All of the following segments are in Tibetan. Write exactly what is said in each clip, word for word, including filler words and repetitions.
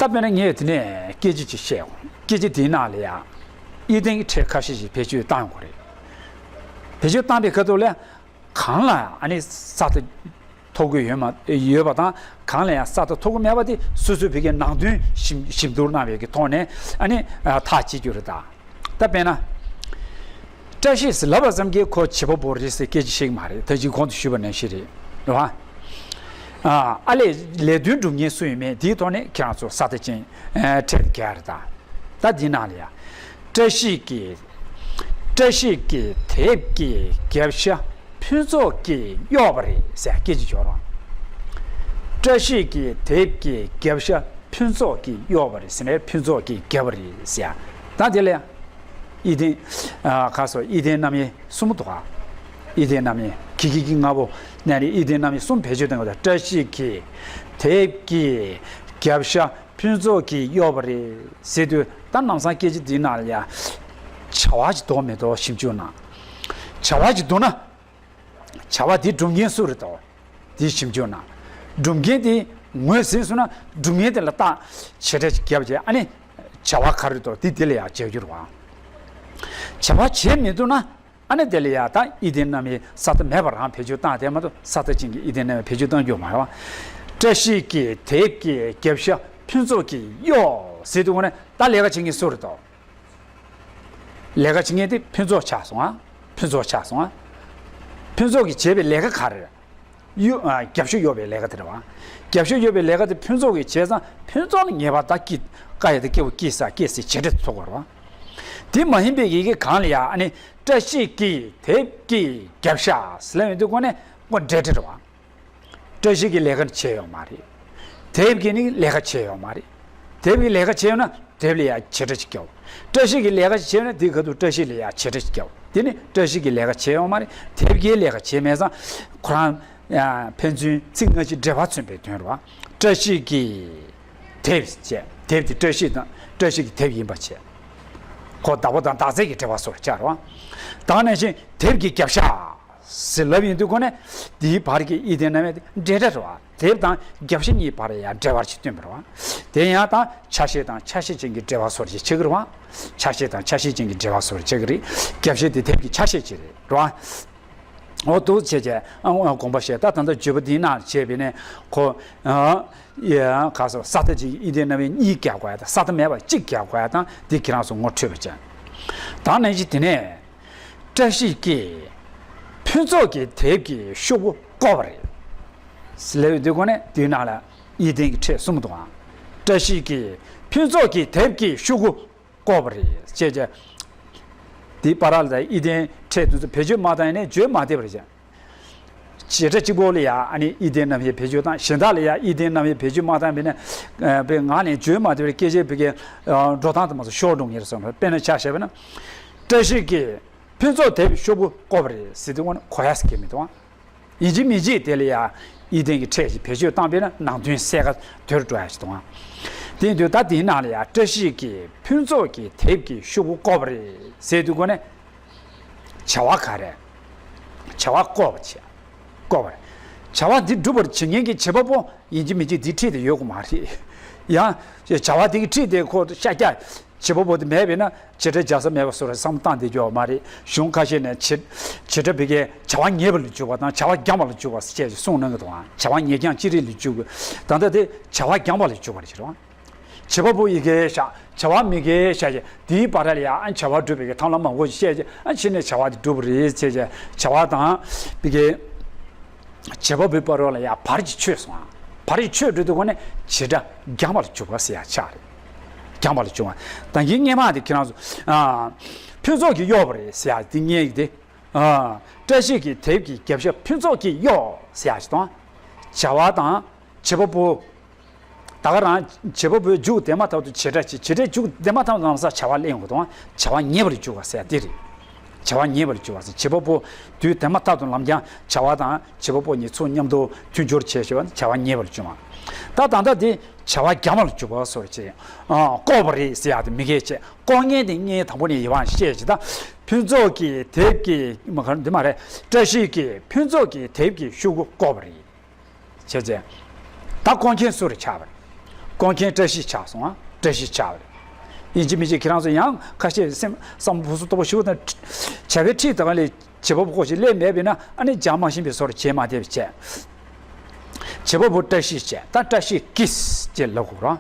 ད་དཔེར་ན་ངས་དེ་ནས་སྐད་ཆ་ཅིག་བཤད་ཡོང་། སྐད་ཆ་དེའི་ནང་ལ་ཡང་ཨི་ལྡན་གྱི་ཕྲད་ཁ་ཤས་ཤིག་བེད་སྤྱོད་བཏང་ཡོང་གི་རེད། བེད་སྤྱོད་བཏང་པའི་ཁ་ཐུག་ལ་གང་ལ་ཨ་ནི་ས་རྟགས་ཐོབ་དགོས་ཡོད་མ་ཡོད་པ་དང་། གང་ལ་ཡང་ས་རྟགས་ཐོབ་ཀྱི་མེད་པ་དེ་སོ་སོའི་བོད་སྐད་ནང་དོན་ཞིབ་ཞིབ་བསྡུར་གནང་བའི་གི་ཐོག་ནས་ཨ་ནི་ཐག་བཅད་རྒྱུ་རེད་ད། ད་དཔེར་ན། བཀྲ་ཤིས་ཟེར་ལབ་པ་ཙམ་གྱིས་ཁོ་བྱེད་པ་པོ་རེད་ཟེར་སྐད་ཆ་བཤད་ཀྱི་མ་རེད། ད་ཅི་གོང་དུ་ཞུས་པ་ནང་བཞིན་རེད། རེད་བ། ཨ་ཨ་ལས་ལས་དོན་སྒྲུབ་མཁན་སུ་ཡིན་མིན་དེའི་ཐོག་ནས་ཁྱེད་རང་ཚོ་ས་རྟགས་ཅན་ཨ་ཕྲད་དེ་རྒྱག་རེད་ད། ད་འདི་ནང་ལ་ཡ། བཀྲ་ཤིས་ཀྱི། བཀྲ་ཤིས་ཀྱི་དེབ་ཀྱི་རྒྱབ་ཤ་ཕུན་ཚོགས་ཀྱིས་གཡོགས་པ་རེད་ཟེར་སྐད་ཆ་འབྱོར་བ། བཀྲ་ཤིས་ཀྱི་དེབ་ཀྱི་རྒྱབ་ཤ་ཕུན་ཚོགས་ཀྱིས་གཡོགས་པ་རེད་ཟེར་ནས་ཕུན་ཚོགས་ཀྱིས་བརྒྱབ་པ་རེད་ཟེར། ད་དེ་ལ་ཡ། ཨི་ལྡན། ཨ་ཁ་སོ་ཨི་ལྡན་རྣམ་དབྱེ་གསུམ་འདུག་ག་ཨི་ལྡན་རྣམ་དབྱེ་གི་གི་གི་ལྔ་པོ་ནས་ནི་ཨི་ལྡན་རྣམ་དབྱེ་གསུམ་བེད་སྤྱོད་གཏོང་གི་འདུག་བཀྲ་ཤིས་ཀྱི་དེབ་ཀྱི་རྒྱབ་ཤ་ཕུན་ཚོགས་ཀྱིས་གཡོགས་པ་རེད་ཟེར་དུས། ད་ལམ་སང་སྐད་ཆ་འདིའི་ནང་ལ་ཡ་བྱ་བ་ཅིག་འདུག་མི་འདུག་ཞིབ་འཇུག་གནང་། བྱ་བ་ཅིག་འདུག་ན། བྱ་བ་དེ་སྒྲུབ་མཁན་སུ་རེད་དོ། དེ་ཞིབ་འཇུག་གནང་། སྒྲུབ་མཁན་དེ་ངོས་ཟིན་སོང་ན་སྒྲུབ་མཁན་དེ་ལ་རྟགས་བྱེད་སྒྲ་ཅིག་བརྒྱབ་རྗེས་ཨ་ནི་བྱ་བ་ག་རེ་རེད་དོ་དེ་དེ་ལ་ཡང་བྱ་རྒྱུ་རེད་བ། བྱ་བ་བྱེད་མི་འདུག་ན་ཨ་ནི་དེ་ལ་ཡང་ད་ཨི་ལྡན་རྣམ་དབྱེ་ས་རྟགས་མེད་པ་རང་བེད་སྤྱོད་བཏང་དེ་མ་གཏོགས་ས་རྟགས་ཅན་གྱི་ཨི་ལྡན་རྣམ་དབྱེ་བེད་སྤྱོད་གཏང་རྒྱུ་མ་རེད་བ། བཀྲ་ཤིས་ཀྱི་དེབ་ཀྱི་རྒྱབ་ཤ་ཕུན་ཚོགས་ཀྱིས་གཡོགས་ཟེར་དུས་ངོ་ནས་ད་ལས་ཀ་བྱེད་མཁན་སུ་རེད་དོ། ལས་ཀ་བྱེད་མཁན་དེ་ཕུན་ཚོགས་ཆགས་སོང་ཨ། ཕུན་ཚོགས་ཆགས་སོང་ཨ། ཕུན་ཚོགས་ཀྱིས་བྱས་པའི་ལས་ཀ་ག་རེ་རེད། གཡོ་ཨ་རྒྱབ་ཤ་གཡོག་པའི་ལས་ཀ་དེ་རེད་བ། རྒྱབ་ཤ་གཡོག་པའི་ལས་ཀ་དེ་ཕུན་ཚོགས་ཀྱིས་བྱས་ཙང་ཕུན་ཚོགས་ལ་ངེས་པར་ད་སྐྱིད་དཀའ་ཡ་དེ་སྐྱེ་བོ་སྐྱིད་ས་སྐྱེ་སའི་བྱེད་སྒྲ་དེ་ཐོགས་པ་རེད་བ། དེ་མ་ཡིན་པའི་ཡི་གེ་གང་ལ་ཡ་ཨ་ནི་བཀྲ་ཤིས་ཀྱི་དེབ་ཀྱི་རྒྱབ་ཤ་ཟེར་ལབ་ཡོང་དུས་ཁོ་ནས་ཁོ་འབྲེལ་སྒྲ་རེད་བ། བཀྲ་ཤིས་ཀྱིས་ལས་ཀ་བྱས་ཡོད་མ་རེད། དེབ་ཀྱིས་ནི་ལས་ཀ་བྱས་ཡོད་མ་རེད། དེབ་ཀྱིས་ལས་ཀ་བྱས་ཡོད་ན་དེབ་ལ་ཡང་བྱེད་སྒྲ་ཅིག་བརྒྱབ། བཀྲ་ཤིས་ཀྱིས་ལས་ཀ་ཅིག་བྱས་ཡོད་ན་དེའི་ཁ་ཐུག་བཀྲ་ཤིས་ལ་ཡང་བྱེད་སྒྲ་ཅིག་བརྒྱབ། དེ་ནི་བཀྲ་ཤིས་ཀྱིས་ལས་ཀ་བྱས་ཡོད་མ་རེད། དེབ་ཀྱིས་ལས་ཀ་བྱས་མེད་ཙང་ཁོ་རང་ཕན་ཚུན་ཚིག་སྔ་ཕྱི་འབྲེལ་བ་མཚོན་པའི་དོན་རེད་བ། བཀྲ་ཤིས་ཀྱི་དེབ་བྱས། དེབ་དེ་བཀྲ་ཤིས་དང་བཀྲ་ཤིས་ཀྱི་དེབ་ཡིན་པ་བྱས། ཁོ་བདག་པོ་དང་བདག་རྫས་ཀྱི་འབྲེལ་བ་སོགས་ཆགས་རེད་བ། དེ་ནང་བཞིན་དེབ་ཀྱི་རྒྱབ་ཤ་ཟེར་ལབ་ཡོང་དུས་ཁོ་ནས་དེའི་བར་གྱི་ཨི་ལྡན་རྣམ་དབྱེ་དེ་འབྲེལ་སྒྲ་རེད་བ། དེབ་དང་རྒྱབ་ཤ་གཉིས་བར་ཡང་འབྲེལ་བ་ཅིག་སྟོན་པ་རེད་བ། དེ་ཡང་ད་ཆ་ཤས་དང་ཆ་ཤས་ཅན་གྱི་འབྲེལ་བ་སོགས་ཅིག་ཆགས་ཀྱི་རེད་བ། ཆ་ཤས་དང་ཆ་ཤས་ཅན་གྱི་འབྲེལ་བ་སོགས་ཆགས་ཀྱི་རེད། རྒྱབ་ཤ་དེ་དེབ་ཀྱི་ཆ་ཤས་ཅིག་རེད་བ། འོ་འདུག་བྱས་བྱས་ཨ་ཨ་དགོངས་པ་བཞེས། ད་ད་ལྟ་བརྗོད་པ་འདིའི་ནང་བྱས་པས་ནས་ཁོ་ཨ་ཡ་ག་སོ་ས་རྟགས་ཅིག་ཨི་ལྡན་རྣམ་དབྱེ་གཉིས་རྒྱག་དགོས་ཡ་དང་ས་རྟགས་མེད་པ་གཅིག་རྒྱག་དགོས་ཡ་དང་འདི་ཁྱེད་རང་ཚོ་ངོ་འཕྲོད་པ་བྱས། ད་ནང་བཞིན་དེ་ནས། བཀྲ་ཤིས་ཀྱིས་ཕུན་ཚོགས་ཀྱི་དེབ་ཀྱི་ཤོག་བུ་བརྐོས་པ་རེད། ལབ་ཡོང་དུས་ཁོ་ནས་དེའི་ནང་ལ་ཨི་ལྡན་གྱི་ཕྲད་གསུམ་འདུག་ཨང་། བཀྲ་ཤིས་ཀྱིས་ཕུན་ཚོགས་ཀྱི་དེབ་ཀྱི་ཤོག་བུ་བརྐོས་པ་རེད་ཅེས་བྱས། དེའི་བར་ལ་ཨི་ལྡན་ཕྲད་དེ་ཚོ་བེད་སྤྱོད་མ་བཏང་ཡིན་ནའི་བརྗོད་མ་བདེ་བ་རེད་ཅེས། བྱེད་སྒྲ་གཅིག་པོ་ལ་ཡང་ཨ་ནི་ཨི་ལྡན་རྣམ་དབྱེ་བེད་སྤྱོད་བཏང་། གཞན་དག་ལ་ཡང་ཨི་ལྡན་རྣམ་དབྱེ་བེད་སྤྱོད་མ་བཏང་བས་ན་ཨ་པའི་ངག་ནས་བརྗོད་མ་བདེ་བའི་སྐད་ཆའི་བི་ཀའི་འགྲོ་སྟངས་དེ་མ་གཏོགས་ཤོར་འགྲོ་ངེས་རེད་བསམ། དཔེར་ན་ཆ་བཞག་པ་ན། བཀྲ་ཤིས་ཀྱིས་ཕུན་ཚོགས་དེབ་ཤོག་བུ་བརྐོས་པ་རེད་ཟེར་དུས་ཁོ་ན་གོ་ཡ་ཟེར་གྱི་མི་འདུག་ཨང་། ཡིན་གཅིག་མིན་གཅིག་དེ་ལ་ཡང་ཨི་ལྡན་གྱི་ཕྲད་ཅིག་བེད་སྤྱོད་བཏང་བས་ན་ནང་དོན་གསལ་ཁ་དོད་འགྲོ་ཡ་ཞིག་འདུག་ཨང་། དེ་ཡིན་དུས་ད་དེའི་ནང་ལ་ཡང་བཀྲ་ཤིས་ཀྱིས་ཕུན་ཚོགས་ཀྱི་དེབ་ཀྱི་ཤོག་བུ་བརྐོས་པ་རེད་ཟེར་དུས་ཁོ་ན། བྱ་བ་ག་རེ། བྱ་བ་བརྐོས་པ་བྱས། བརྐོས་པ་རེད། བྱ་བ་འདི་སྒྲུབ་པར་བྱེད་མཁན་གྱི་བྱེད་པ་པོ་ཡིན་གཅིག་མིན་གཅིག་འདི་ཁྲིད་དེ་ཡོད་དགོས་མ་རེད། ཡང་བྱ་བ་འདི་གི་ཁྲིད་དེ་ཁོ་ཤ་རྒྱག་བྱེད་པ་པོ་དེ་མེད་པས་ན་བྱེད་སྒྲ་རྒྱག་ས་མེད་པ་བཟོ་རེད་བསམ་བཏང་བསྡད་རྒྱུ་མ་རེད། གཞུང་ཁ་ཤས་ནས་བྱེད་བྱེད་སྒྲ་བི་ཀའི་བྱ་བ་ཉེས་པ་ལ་འཇུག་པ་དང་བྱ་བ་འགྱངས་པ་ལ་འཇུག་པ་ཞེས་གསུངས་གནང་གི་འདུག་ཨང་། བྱ་བ་ཉེས་འགྱངས་ཅི་རིགས་ལ་འཇུག་དགོས། ད་ལྟ་དེ་བྱ་བ་འགྱངས་པ་ལ་འཇུག་པ་རེད་ཟེར་བ། བྱེད་པ་པོ་ཡི་གེ་བཞག་བྱ་བ་མི་དགེ་བཞག་བྱས་དེའི་བར་ལ་ཡང་བྱ་བ་སྒྲུབ་པའི་ཐབས་ལམ་མང་པོ་ཞིག་བཤད་རྗེས་ཕྱི་ནས་བྱ་བ་དེ་སྒྲུབ་པ་རེད་ཟེར་བྱས་བྱ་བ་དང་བི་ཀའི་བྱེད་པ་པོའི་བར་ལ་ཡང་བར་གྱི་ཆོད་སོང་། བར་གྱི་ཆོད་འགྲོ་དུས་ཁོ་ནས་བྱེད་སྒྲ་འགྱངས་པ་ལ་འཇུག་པ་ཟེར་ཡ་ཆགས་རེད། འགྱངས་པ་ལ་འཇུག་པ། ད་གིན་སྔས་མ་དེ་ཁྱེད་རང་ཚོ་ཕུན་ཚོགས་ཀྱིས་གཡོགས་པ་རེད་ཟེར་ཡ་དེ་ངས་དེ། བཀྲ་ཤིས་ཀྱི་དེབ་ཀྱི་རྒྱབ་ཤ་ཕུན་ཚོགས་ཀྱིས་གཡོགས་ཟེར་ཡ་ཞིག་དང་། བྱ་བ་དང་བྱེད་པ་པོ། ད་ག་རང་བྱེད་པ་པོའི་མཇུག་དེ་མ་ཐག་ཏུ་བྱེད་སྒྲ་ཅིག་བྱེད་སྒྲའི་མཇུག་དེ་མ་ཐག་ཏུ་ལམ་སང་བྱ་བ་སླེབས་ཡོང་གི་འདུག་བྱ་བ་ཉེས་པར་འཇུག་པ་ཟེར་དེ་རེད། བྱ་བ་ཉེས་པར་འཇུག་པ་ཟེར་བྱེད་པ་པོ་དུས་དེ་མ་ཐག་ཏུ་ལམ་རྐྱང་བྱ་བ་དང་བྱེད་པ་པོ་གཉིས་ཚུར་མཉམ་དུ་མཐུན་སྦྱོར་བྱས་ཞེས་པ་བྱ་བ་ཉེས་པར་འཇུག་པ། ད་ད་ལྟ་དེ་བྱ་བ་འགྱངས་པར་འཇུག་པ་སོགས་ཅེས་བརྐོས་པ་རེད་ཟེར་ཡག་དེ་མི་འགལ་ཅེས་བརྐོ་མཁན་དེ་ངས་དང་པོ་ནས་ཡིད་དབང་བཤད་ཅེས་ད་ཕུན་ཚོགས་ཀྱི་དེབ་ཀྱི་མ་ག་འདི་མ་རེད། བཀྲ་ཤིས་ཀྱིས་ཕུན་ཚོགས་ཀྱི་དེབ་ཀྱི་ཤོག་གུ་བརྐོས་པ་རེད། བྱས་ཙང་། ད་བརྐོ་མཁན་སུ་རེད་ཆགས་པ་རེད། ཀོང་མཁན་བཀྲ་ཤིས་ཆགས་སོང་ཨ། བཀྲ་ཤིས་ཆགས་པ་རེད། ཡིན་གཅིག་མིན་གཅིག་ཁྱེད་རང་ཚོ་ཡང་ཁ་ཤས་སེམས་བསམ་བློ་ཕུན་སུམ་ཚོགས་པོ་ཞུ་བ་དང་། བྱ་བའི་ཁྲིད་དང་ལས་བྱེད་པ་པོ་ཁོ་ཞིག་སླེབས་མེད་པས་ན། ཨ་ནི་བྱ་མ་ཤེས་པའི་བཟོ་འདྲ་བྱེད་མ་བསྡད་པ་བྱས། བྱེད་པ་པོ་བཀྲ་ཤིས་བྱས། ད་བཀྲ་ཤིས་ཀྱིས་ཅེས་ལབ་དགོས་ར།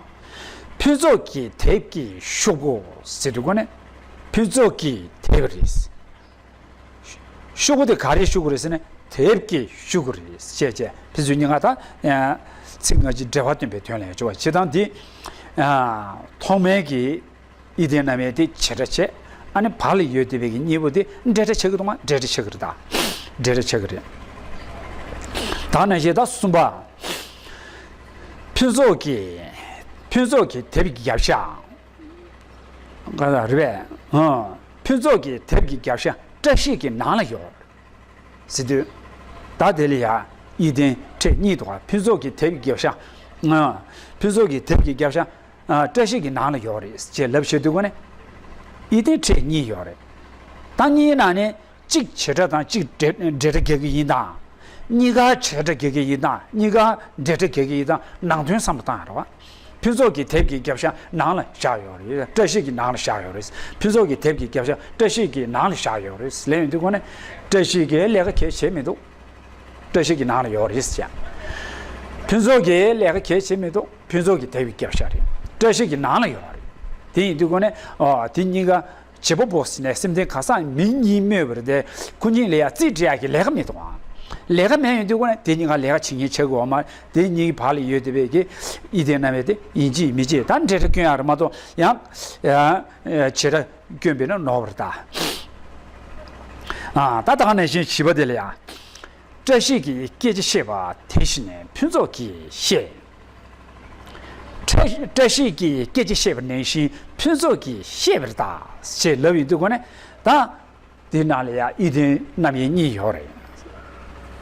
ཕུན་ཚོགས་ཀྱི་དེབ་ཀྱི་ཤོག་བུ་ཟེར་དུས་ཀོ་ནས། ཕུན་ཚོགས་ཀྱི་དེབ་རེད། ཤོག་བུ་དེ་ག་རེའི་ཤོག་བུ་རེད་ཟེར་ན། དེབ་ཀྱི་ཤོག་བུ་རེད་ཅེས་བྱས། ཕན་ཚུན་གཉིས་ཀ་ད་ཚིག་སྔ་ཕྱི་འབྲེལ་བ་སྟོན་པའི་དོན་ལ་ཡང་འབྱོར་བ་བྱེད་སྟངས་འདི། ཐོག་མའི་གི་ཨི་ལྡན་རྣམ་དབྱེ་དེ་བྱེད་སྒྲ་བྱས། ཨ་ནི་བར་ལ་ཡོད་བསྡད་པའི་གི་གཉིས་པོ་དེ་འབྲེལ་སྒྲ་ཆགས་ཀྱི་འདུག་མ། འབྲེལ་སྒྲ་ཆགས་ཀྱི་རེད་ད། འབྲེལ་སྒྲ་ཆགས་ཀྱི་རེད། ད་ནང་བཞིན་ད་གསུམ་པ། ཕུན་ཚོགས་ཀྱི་ཕུན་ཚོགས་ཀྱི་དེབ་ཀྱི་རྒྱབ་ཤ། ག་ལ་རེད་པས། ཕུན་ཚོགས་ཀྱི་དེབ་ཀྱི་རྒྱབ་ཤ་བཀྲ་ཤིས་ཀྱི་ནང་ལ་ཡོད་ཟེར་དུས། ད་དེ་ལ་ཡ་ཨི་ལྡན་ཕྲད་གཉིས་འདུག་ག་ཕུན་ཚོགས་ཀྱི་དེབ་ཀྱི་རྒྱབ་ཤ། ཕུན་ཚོགས་ཀྱི་དེབ་ཀྱི་རྒྱབ་ཤ་བཀྲ་ཤིས་ཀྱི་ནང་ལ་ཡོད་རེད་ཅེས་ལབ་བྱེད་དུས་ཀོ་ནས། ཨི་ལྡན་ཕྲད་གཉིས་ཡོད་རེད། ད་གཉིས་ནང་ནས། གཅིག་བྱེད་སྒྲ་དང་གཅིག་འབྲེལ་སྒྲ་རྒྱག་གི་ཡིན་དང་། གཉིས་ཀ་བྱེད་སྒྲ་རྒྱག་གི་ཡིན་དང་། གཉིས་ཀ་འབྲེལ་སྒྲ་རྒྱག་གི་ཡིན་དང་། ནང་དོན་བསམ་བློ་བཏང་ཡ་རེད་བ། ཕུན་ཚོགས་ཀྱི་དེབ་ཀྱི་རྒྱབ་ཤ་ནང་ལ་བཞག་ཡོད་རེད། བཀྲ་ཤིས་ཀྱི་ནང་ལ་བཞག་ཡོད་རེད། ཕུན་ཚོགས་ཀྱི་དེབ་ཀྱི་རྒྱབ་ཤ་བཀྲ་ཤིས་ཀྱི་ནང་ལ་བཞག་ཡོད་རེད་ལབ་ཡོང་དུས་ཀོ་ནས། བཀྲ་ཤིས་ཀྱིས་ལས་ཀ་གལ་ཆེ་མི་འདུག་བཀྲ་ཤིས་ཀྱི་ནང་ལ་ཡོད་རེད་ཅེས། ཕུན་ཚོགས་ཀྱིས་ལས་ཀ་གལ་ཆེ་མི་འདུག་ཕུན་ཚོགས་ཀྱི་དེབ་ཀྱི་རྒྱབ་ཤ་རེད། བཀྲ་ཤིས་ཀྱི་ནང་ལ་ཡོད་རེད། དེ་ཡིན་དུས་ཀོ་ནས། ཨོ་དེ་གཉིས་ཀ་བྱེད་པ་པོ་ཟེར་ནས་སེམས་ལྡན་གང་ཟག་མི་གཉིས་སྨོས་པ་རེད་དེ། ཁོ་གཉིས་ལ་ཡ་རྩིས་སྤྲད་ཡག་གི་ལས་ཀ་མི་འདུག་ཨང་། ལས་ཀ་མེད་ཡོང་དུས་ཀོ་ནས་དེ་གཉིས་ཀ་ལས་ཀ་བྱེད་མཁན་ཆགས་དགོས་པ་མ། དེ་གཉིས་ཀྱི་བར་ལ་ཡོད་བསྡད་པའི་གི་ཨི་ལྡན་རྣམ་དབྱེ་དེ་ཡིན་གཅིག་མིན་གཅིག་ད་འབྲེལ་སྒྲ་སྐྱོན་ཡག་རེད་མ་གཏོགས། ཡང་བྱེད་སྒྲ་སྐྱོན་པས་ན་ནོར་བ་རེད་ད། ཨ་ད་ད་ག་ནང་བཞིན་བྱིས་པ་དེ་ལ་ཡ། བཀྲ་ཤིས་ཀྱིས་སྐད་ཆ་བཤད་པ་དེ་གཞི་ནས་ཕུན་ཚོགས་ཀྱིས་བཤད། བཀྲ་བཀྲ་ཤིས་ཀྱིས་སྐད་ཆ་བཤད་པ་ནང་བཞིན་ཕུན་ཚོགས་ཀྱིས་བཤད་པ་རེད་ད་ཅེས་ལབ་ཡོང་དུས་ཀོ་ནས། ད་འདི་ནང་ལ་ཡ་ཨི་ལྡན་རྣམ་དབྱེ་གཉིས་ཡོད་རེད།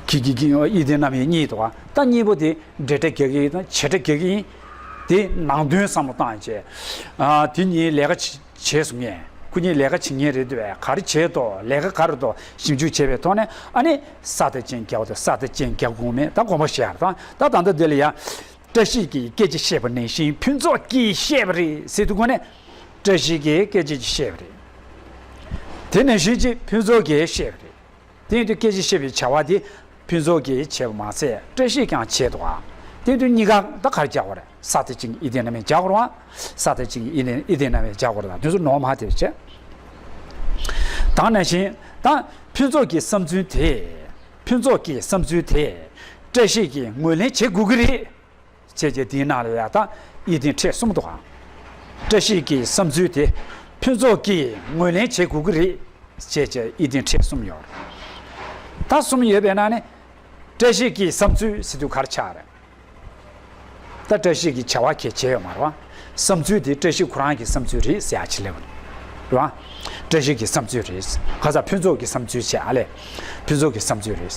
གི་གི་གི་ཨི་ལྡན་རྣམ་དབྱེ་གཉིས་འདུག་ག་ད་གཉིས་པོ་དེ་འབྲེལ་སྒྲ་རྒྱག་གི་ཡིན་དང་བྱེད་སྒྲ་རྒྱག་གི་ཡིན། དེ་ནང་དོན་བསམ་བློ་བཏང་བྱས། ཨ་དེ་གཉིས་ལས་ཀ་བྱེད་བྱས་སོང་ངས། ཁོ་གཉིས་ལས་ཀ་བྱེད་མཁན་རེད་འདུག་བས། ག་རེ་བྱས་ཏོ། ལས་ཀ་ག་རེ་ཏོ་ཞིབ་འཇུག་བྱས་པའི་ཐོག་ནས། ཨ་ནི་ས་དེ་ཅན་རྒྱག་དང་ས་དེ་ཅན་རྒྱག་དགོས་མེད་ད་དགོངས་པ་བཞེས་ཡག་དང་། ད་ད་ལྟ་འདི་ལ་ཡ། བཀྲ་ཤིས་ཀྱིས་སྐད་ཆ་བཤད་པ་ནང་བཞིན་ཕུན་ཚོགས་ཀྱིས་བཤད་པ་རེད་ཟེར་དུས་ཀོ་ནས། བཀྲ་ཤིས་ཀྱིས་སྐད་ཆ་ཅིག་བཤད་པ་རེད། དེ་ནང་བཞིན་གྱི་ཕུན་ཚོགས་ཀྱིས་བཤད་པ་རེད། དེ་ཡིན་དུས་སྐད་ཆ་བཤད་པའི་བྱ་བ་དེ་ཕུན་ཚོགས་ཀྱིས་བྱས་པ་མ་ཟད་བཀྲ་ཤིས་ཀྱང་བྱས་འདུག་ག་དེ་དུས་གཉིས་ཀ་ད་ག་རེ་རྒྱག་དགོས་རེད། ས་དེ་ཅན་ཨི་ལྡན་རྣམ་དབྱེ་རྒྱག་དགོས་རེད་བ། ས་དེ་ཅན་ཨི་ལྡན་ཨི་ལྡན་རྣམ་དབྱེ་རྒྱག་དགོས་རེད་ད། དེ་ཚོ་ནོར་མ་དེ་བྱས། ད་ནང་བཞིན་ད་ཕུན་ཚོགས་ཀྱི་བསམ་ཚུལ་དེ། ཕུན་ཚོགས་ཀྱི་བསམ་ཚུལ་དེ་བཀྲ་ཤིས་ཀྱིས་ངོས་ལེན་བྱེད་དགོས་ཀྱི་རེད། བྱས་རྗེས་དེའི་ནང་ལ་ཡ་ད་ཨི་ལྡན་ཕྲད་གསུམ་འདུག་ག་བཀྲ་ཤིས་ཀྱི་བསམ་ཚུལ་དེ་ཕུན་ཚོགས་ཀྱིས་ངོས་ལེན་བྱེད་དགོས་ཀྱི་རེད། བྱས་རྗེས་ཨི་ལྡན་ཕྲད་གསུམ་ཡོད་རེད། ད་གསུམ་ཡོད་པའི་ནང་ནས་བཀྲ་ཤིས་ཀྱི་བསམ་ཚུལ་ཟེར་དུས་ག་རེ་ཆགས་རེད། ད་བཀྲ་ཤིས་ཀྱི་བྱ་བ་གལ་ཆེ་ཡོད་མ་རེད་བ། བསམ་ཚུལ་དེ་བཀྲ་ཤིས་ཁོ་རང་གི་བསམ་ཚུལ་རེད་ཟེར་ཡ་ཆེ་ལེ་བ་རེད་བ། བཀྲ་ཤིས་ཀྱི་བསམ་ཚུལ་རེད། ཁ་ས་ཕུན་ཚོགས་ཀྱི་བསམ་ཚུལ་བྱས་ཨ་ལས། ཕུན་ཚོགས་ཀྱི་བསམ་ཚུལ་རེད།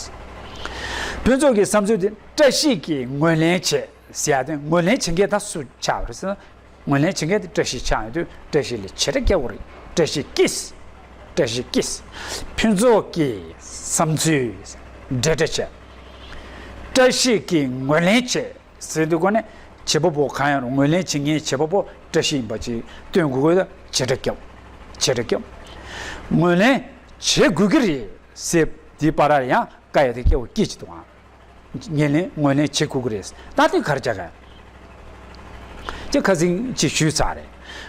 ཕུན་ཚོགས་ཀྱི་བསམ་ཚུལ་དེ་བཀྲ་ཤིས་ཀྱིས་ངོས་ལེན་བྱས། ཟེར་ཡ་དེ་ངོས་ལེན་བྱེད་མཁན་ད་སུ་ཆགས་པ་རེད་ཟེར་ན། ངོས་ལེན་བྱེད་མཁན་དེ་བཀྲ་ཤིས་ཆགས་ཡོང་དུས་བཀྲ་ཤིས་ལ་བྱེད་སྒྲ་རྒྱག་དགོས་རེད། བཀྲ་ཤིས་ཀྱིས། བཀྲ་ཤིས་ཀྱིས། ཕུན་ཚོགས་ཀྱི་བསམ་ཚུལ་འབྲེལ་སྒྲ་བྱས། བཀྲ་ཤིས་ཀྱིས་ངོས་ལེན་བྱས་ཟེར་དུས་ཀོ་ནས་བྱེད་པ་པོ་གང་ཡང་རུང་ངོས་ལེན་བྱེད་མཁན་བྱེད་པ་པོ་བཀྲ་ཤིས་ཡིན་པ་ཅིག་སྟོན་དགོས་ཀྱི་ཡོད། ད་བྱེད་སྒྲ་རྒྱབ། བྱེད་སྒྲ་རྒྱབ། ངོས་ལེན་བྱེད་དགོས་ཀྱི་རེད་ཟེར་དེའི་བར་ལ་ཡང་བཀག་ཡ་དེ་སྐྱེ་བོ་སྐད་ཅིག་འདུག་ཨང་། ངོས་ལེན་ངོས་ལེན་བྱེད་དགོས་ཀྱི་རེད། ད་དེ་ག་རེ་བྱ་ག་ཅེས་ཁ་སང་ཅིག་ཞུས་ཚར་རེད།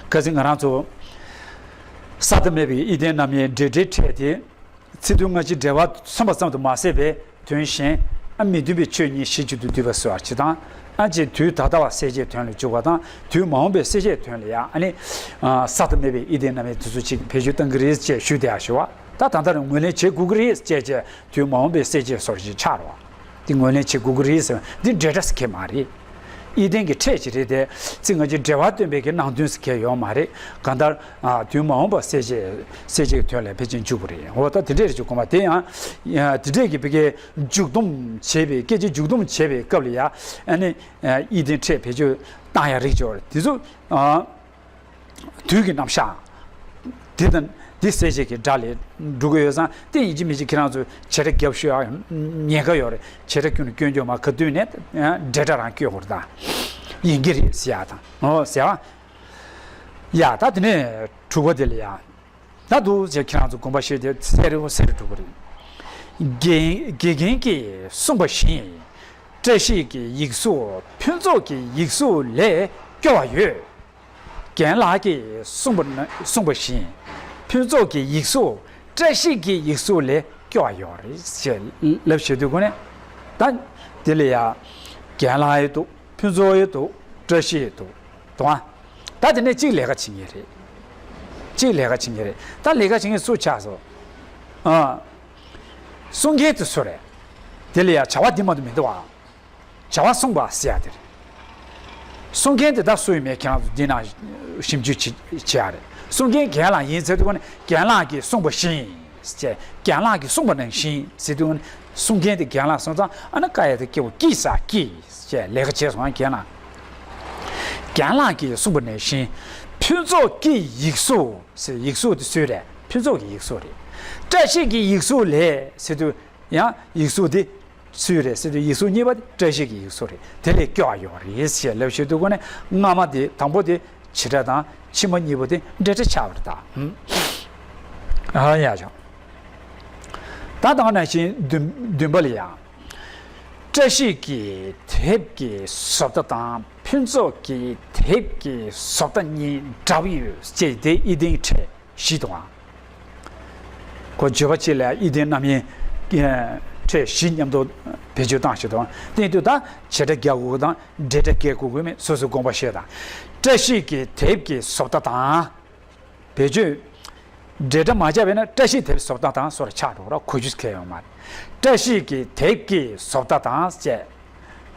ཁ་སང་ང་རང་ཚོ་ས་དང་མེད་པའི་ཨི་ལྡན་རྣམ་དབྱེ་འབྲེལ་སྒྲའི་ཕྲད་དེ་ཚིག་དོན་སྔ་ཕྱི་འབྲེལ་བ་མཚོན་པ་ཙམ་དུ་མ་ཟད་པའི་དོན་གཞན་ཨ་མི་མཐུན་པའི་ཆོས་གཉིས་གཞི་གཅིག་ཏུ་འདུས་པ་བཟོ་བར་བྱེད་སྟངས། ཨ་ཅེ་དུས་ད་ལྟ་བ་གསལ་བྱེད་དོན་ལ་འཇུག་པ་དང་དུས་མ་འོངས་པའི་གསལ་བྱེད་དོན་ལ་ཡང་ཨ་ནི་ས་དང་མེད་པའི་ཨི་ལྡན་རྣམ་དབྱེ་དེ་ཚོ་ཅིག་བེད་སྤྱོད་གཏང་གི་རེད་ཅེས་ཞུས་བསྡད་ཡ་ཞུ་བ། ད་ད་ལྟ་རང་ངོས་ལེན་བྱེད་དགོས་ཀྱི་རེད་ཅེས་བྱས། དུས་མ་འོངས་པའི་གསལ་བྱེད་སོར་བཞི་ཆགས་རོགས། འདི་ངོས་ལེན་བྱེད་དགོས་ཀྱི་རེད་ཟེར་བ་འདི་འབྲེལ་སྒྲ་ཟེར་མཁན་མ་རེད། ཨི་ལྡན་གྱི་ཕྲད་ཅིག་རེད་དེ། ཚིག་སྔ་ཕྱི་འབྲེལ་བ་སྟོན་པའི་གི་ནང་དོན་ཟེར་མཁན་ཡོད་མ་རེད། གང་ལྟར་ཨ་དུས་མ་འོངས་པ་གསལ་བྱེད་གསལ་བྱེད་ཀྱི་དོན་ལ་ཕལ་ཆེར་འཇུག་པ་རེད། འོ་ད་དེ་འདྲས་རེད་ཅིག་གོ་མ་དེ་ཡང་དེ་འདྲས་ཀྱི་ཕ་གིའི་མཇུག་སྡོམ་བྱེད་པའི་སྐད་ཆ་མཇུག་སྡོམ་བྱེད་པའི་སྐབས་ལ་ཡང་ཨ་ནི་ཨི་ལྡན་ཕྲད་བེད་སྤྱོད་བཏང་ཡ་རིགས་ཅིག་ཡོད་རེད་དེ་ཚོ། ཨ། དུས་ཀྱི་རྣམ་གཞག་འདི་དང་འདི་གསལ་བྱེད་ཀྱི་སྒྲ་ལས་འགྲོ་གི་ཡོད་ཙང་དེ་ཡིན་གཅིག་མིན་གཅིག་ཁྱེད་རང་ཚོས་བྱེད་སྒྲ་རྒྱབ་ཤོད་ཡག་ཉེན་ཁ་ཡོད་རེད། བྱེད་སྒྲ་ཁྱོན་ནས་སྐྱོན་རྒྱུ་མ་ག་དུས་ནས་འབྲེལ་སྒྲ་རང་སྐྱོན་དགོས་རེད་ད། ཡིན་གྱི་རེད་ཟེར་ཡག་དང་། འོ་ཟེར་བ། ཡ་ད་དེ་ནས་དྲུག་པ་དེ་ལ་ཡ། ད་འདུག་ཟེར། ཁྱེད་རང་ཚོ་དགོངས་པ་བཞེས་ཏེ་གསལ་རུ་གསལ་རུ་འགྲོ་གི་རེད། དགེ་དགེ་རྒན་གྱིས་གསུངས་པ་བཞིན། བཀྲ་ཤིས་ཀྱི་ཡིག་གཟུགས་ཕུན་ཚོགས་ཀྱི་ཡིག་གཟུགས་ལས་སྐྱོ་བ་ཡོད། རྒན་ལགས་ཀྱིས་གསུངས་པ་ན་གསུངས་པ་བཞིན། ཕུན་ཚོགས་ཀྱི་ཡིག་གཟུགས་བཀྲ་ཤིས་ཀྱི་ཡིག་གཟུགས་ལས་སྐྱོ་བ་ཡོད་རེད་ཅེས་ལབ་བྱེད་དུས་སྒོ་ནས། ད་དེ་ལ་ཡ། རྒན་ལགས་ཡོད་འདུག་ཕུན་ཚོགས་ཡོད་འདུག་བཀྲ་ཤིས་ཡོད་འདུག་དང་། ད་དེ་ནས་གཅིག་ལས་ཀ་བྱེད་མཁན་རེད། གཅིག་ལས་ཀ་བྱེད་མཁན་རེད། ད་ལས་ཀ་བྱེད་མཁན་སུ་ཆགས་སོང་། ཨ། གསུང་མཁན་དེ་སུ་རེད། དེ་ལ་ཡ་བྱ་བ་འདི་མ་གཏོགས་མི་འདུག་བ། བྱ་བ་གསུངས་པ་ཟེར་ཡ་དེ་རེད། གསུང་མཁན་དེ་ད་སུ་ཡིན་མིན་ཁྱེད་རང་ཚོ་འདི་ནང་ཞིབ་འཇུག་བྱེད་བྱེད་ཡ་རེད། གསུང་མཁན་རྒན་ལགས་ཡིན་ཟེར་དུས་ནས་རྒན་ལགས་ཀྱིས་གསུངས་པ་བཞིན་ཟེར། རྒན་ལགས་ཀྱིས་གསུངས་པ་ནང་བཞིན་ཟེར་དུས་ནས་གསུང་མཁན་དེ་རྒན་ལགས་སོང་ཙང་ཨ་ནི་ཀ་ཡ་དེ་སྐྱེ་བོ་སྐྱིད་ས་སྐྱིད་ཅེས་ལས་ཀ་བྱས་སོང་། རྒན་ལགས། རྒན་ལགས་ཀྱིས་གསུངས་པ་ནང་བཞིན། ཕུན་ཚོགས་ཀྱི་ཡིག་གཟུགས་ཟེར། ཡིག་གཟུགས་དེ་སུའི་རེད། ཕུན་ཚོགས་ཀྱི་ཡིག་གཟུགས་རེད། བཀྲ་ཤིས་ཀྱི་ཡིག་གཟུགས་ལས་ཟེར་དུས་ཡང་ཡིག་གཟུགས་དེ་སུའི་རེད་ཟེར་དུས་ཡིག་གཟུགས་གཉིས་པ་དེ་བཀྲ་ཤིས་ཀྱི་ཡིག་གཟུགས་རེད། དེ་ལས་སྐྱོ་བ་ཡོད་རེད་ཞེས་ལབ་བྱེད་དུས་སྒོ་ནས་སྔ་མ་དེ་དང་པོ་དེ་བྱེད་སྒྲ་དང་ཕྱི་མ་གཉིས་པོ་དེ་འབྲེལ་སྒྲ་ཆགས་པ་རེད་ད། ཧུམ། ཨ་ཡ་ཆོག་ད་དང་ནང་བཞིན་བདུན་བདུན་པ་ལ་ཡང་། བཀྲ་ཤིས་ཀྱི་དེབ་ཀྱི་བཟོ་ལྟ་དང་ཕུན་ཚོགས་ཀྱི་དེབ་ཀྱི་བཟོ་ལྟ་གཉིས་འདྲ་པོ་ཡོད་ཅེས་དེ་ཨི་ལྡན་ཕྲད་བཞི་དང་། ཁོ་བརྗོད་པ་གཅིག་ལ་ཨི་ལྡན་རྣམ་དབྱེ་ཕྲད་བཞི་མཉམ་དུ་བེད་སྤྱོད་བཏང་ཞིག་དང་། དེ་དུས་ད་བྱེད་སྒྲ་རྒྱག་དགོས་དང་འབྲེལ་སྒྲ་རྒྱག་དགོས་མེད། སོ་སོའི་དགོངས་པ་བཞེས་དང་། བཀྲ་ཤིས་ཀྱི་དེབ་ཀྱི་བཟོ་ལྟ་དང་། བེད་སྤྱོད། འབྲེལ་སྒྲ་མ་བྱས་པས་ན་བཀྲ་ཤིས་དེབ་བཟོ་ལྟ་དང་སོགས་ལ་ཆགས་འགྲོ་ར། གོ་རྒྱུ་གལ་ཡོད་མ་རེད། བཀྲ་ཤིས་ཀྱི་དེབ་ཀྱི་བཟོ་ལྟ་དང་བཅས།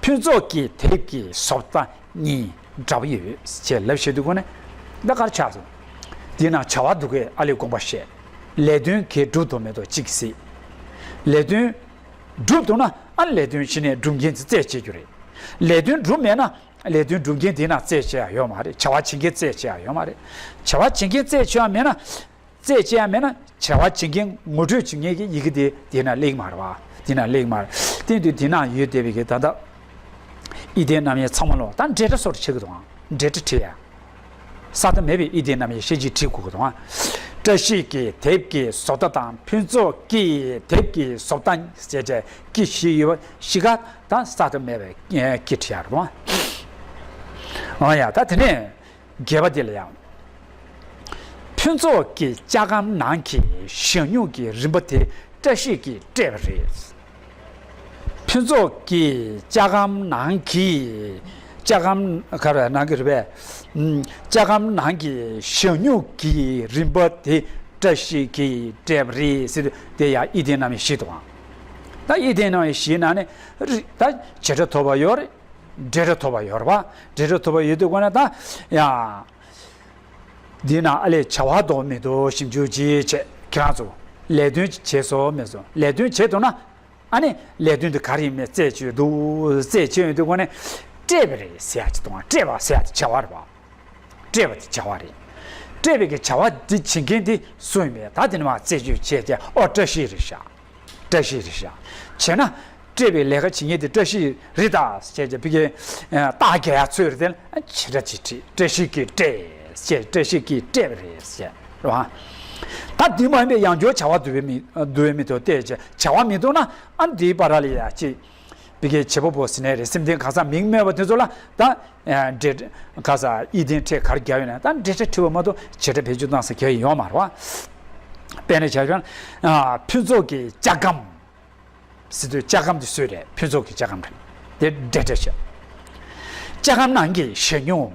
ཕུན་ཚོགས་ཀྱི་དེབ་ཀྱི་བཟོ་ལྟ་གཉིས་འདྲ་པོ་ཡོད་ཅེས་ལབ་བཤད་དུས་སྒོ་ནས་ད་གར་ཆགས་སོང་། འདི་ན་བྱ་བ་འདུག་གས། ཨ་ལས་དགོངས་པ་བཞེས། ལས་དོན་གས་འགྲུབ་འདུག་མེད་འདུག་གཅིག་གཟིགས། ལས་དོན་འགྲུབ་འདུག་ན་ཨ་ལས་དོན་གཞི་ནས་སྒྲུབ་མཁན་དེ་རྩད་བཅད་རྒྱུ་རེད། ལས་དོན་འགྲུབ་མེད་ན། ལས་དོན་སྒྲུབ་མཁན་དེ་ན་རྩད་བཅད་ཡ་ཡོད་མ་རེད། བྱ་བ་བྱེད་མཁན་རྩད་བཅད་ཡ་ཡོད་མ་རེད། བྱ་བ་བྱེད་མཁན་རྩད་བཅད་ཡ་མེད་ན། རྩད་བཅད་ཡ་མེད་ན་བྱ་བ་བྱེད་མཁན་ངོ་སྤྲོད་བྱེད་མཁན་གྱི་ཡི་གེ་དེ་དེ་ན་སླེབས་མ་རེད་བ། དེ་ན་སླེབས་མ་རེད། དེ་དུས་དེ་ན་ཡོད་བསྡད་པའི་གི་ད་ལྟ་ཨི་ལྡན་རྣམ་དབྱེ་ཚང་མ་ལོག་ད་འབྲེལ་སྒྲ་སོགས་བྲིས་དགོས་དང་། འབྲེལ་སྒྲ་བྲིས་ཡ། ས་མཐའ་མེད་པའི་ཨི་ལྡན་རྣམ་དབྱེ་ཤེས་བྱེད་བྲིས་དགོས་དང་། བཀྲ་ཤིས་ཀྱི་དེབ་ཀྱི་བཟོ་ལྟ་དང་ཕུན་ཚོགས་ཀྱི་དེབ་ཀྱི་བཟོ་ལྟ་ཞེས་བྱས་ཀྱི་བཞི་ཡོད་པ་བཞི་ཀ་ད་ས་མཐའ་མེད་པའི་ཀྱི་བྲིས་ཡ་རེད་དང་། ཨ་ཡ་ད་དེ་ནས། བརྒྱད་པ་དེ་ལ་ཡང་། ཕུན་ཚོགས་ཀྱི་ལྕགས་སྒམ་ནང་གི་ཞལ་སྨྱུག་གི་རིམ་པ་དེ་བཀྲ་ཤིས་ཀྱིས་སྤྲད་པ་རེད། ཕུན་ཚོགས་ཀྱི་ལྕགས་སྒམ་ནང་གི་ལྕགས་སྒམ་ག་རེ་ནང་གི་རེད་པས། ལྕགས་སྒམ་ནང་གི་ཞལ་སྨྱུག་གི་རིམ་པ་དེ་བཀྲ་ཤིས་ཀྱིས་སྤྲད་པ་རེད་ཟེར་དུས་དེ་ཡང་ཨི་ལྡན་རྣམ་དབྱེ་བཞི་དང་། ད་ཨི་ལྡན་རྣམ་དབྱེ་བཞིའི་ནང་ནས་ད་བྱེད་སྒྲ་ཐོབ་པ་ཡོད་རེད། འབྲེལ་སྒྲ་ཐོབ་པ་ཡོད་རེད་པ། འབྲེལ་སྒྲ་ཐོབ་པ་ཡོད་དུས་སྒོ་ནས་ད་ཡ། འདི་ན་ཨ་ལས་བྱ་བ་འདུག་མི་འདུག་ཞིབ་འཇུག་ཅིག་བྱེད། ཁྱེད་རང་ཚོ་ལས་དོན་བྱས་སོང་མེད་སོང་། ལས་དོན་བྱས་འདུག་ན་ཨ་ནི་ལས་དོན་དེ་ག་རེ་ཡིན་མིན་རྩད་གཅོད་འདུག་རྩད་གཅོད་ཡོང་དུས་སྒོ་ནས་སྤྲད་པ་རེད་ཟེར་ཡ་ཅིག་དང་། སྤྲད་པ་ཟེར་ཡ་དེ་བྱ་བ་རེད་པ། སྤྲད་པ་དེ་བྱ་བ་རེད། སྤྲད་པའི་གི་བྱ་བ་འདི་བྱེད་མཁན་དེ་སུ་ཡིན་མིན་ད་དེ་ནས་མར་རྩད་གཅོད་བྱས་ཏེ་ཨོ་བཀྲ་ཤིས་རེད་ཤག་བཀྲ་ཤིས་རེད་ཤག་བྱས་ན་སྤྲད་པའི་ལས་ཀ་བྱེད་མཁན་དེ་བཀྲ་ཤིས་རེད་ད་ཟེར་བྱས་ཕ་གིའི་རྟགས་རྒྱག་ཡ་ཚོད་རེད་དེ་ལ་བྱེད་སྒྲ་ཅིག་བྲིས། བཀྲ་ཤིས་ཀྱིས་སྤྲད་ཟེར། བཀྲ་ཤིས་ཀྱིས་སྤྲད་པ་རེད་ཟེར་རེད་བ། ད་འདི་མ་ཡིན་པའི་ཡང་བསྐྱར་བྱ་བ་བསྡུ་བའི་མི་བསྡུ་བའི་མི་འདུག་སྟེ་བྱ་བ་མི་འདུག་ན་ཨ་འདིའི་བར་ལ་ཡ་ཅིག་ཕ་གིའི་བྱེད་པ་པོ་ཟེར་ནའི་རེད། སེམས་ལྡན་གང་ཟག་མིང་སྨོས་པ་དེ་ཚོ་ལ་ད། འབྲེལ་ག་ས་ཨི་ལྡན་ཕྲད་གར་རྒྱག་ཡོད་ན་ད་འབྲེལ་སྒྲ་བྲིས་པ་མ་གཏོགས་བྱེད་སྒྲ་བེད་སྤྱོད་བཏང་ས་གལ་ཡོད་མ་རེད་བ། དཔེར་ན་བྱ་བྱ་ཕུན་ཚོགས་ཀྱི་ལྕགས་སྒམ་ཟེར་དུས་ལྕགས་སྒམ་དེ་སུའི་རེད། ཕུན་ཚོགས་ཀྱི་ལྕགས་སྒམ་རེད། དེ་འབྲེལ་སྒྲ་བྱས། ལྕགས་སྒམ་ནང་གི་ཞལ་སྨྱུག་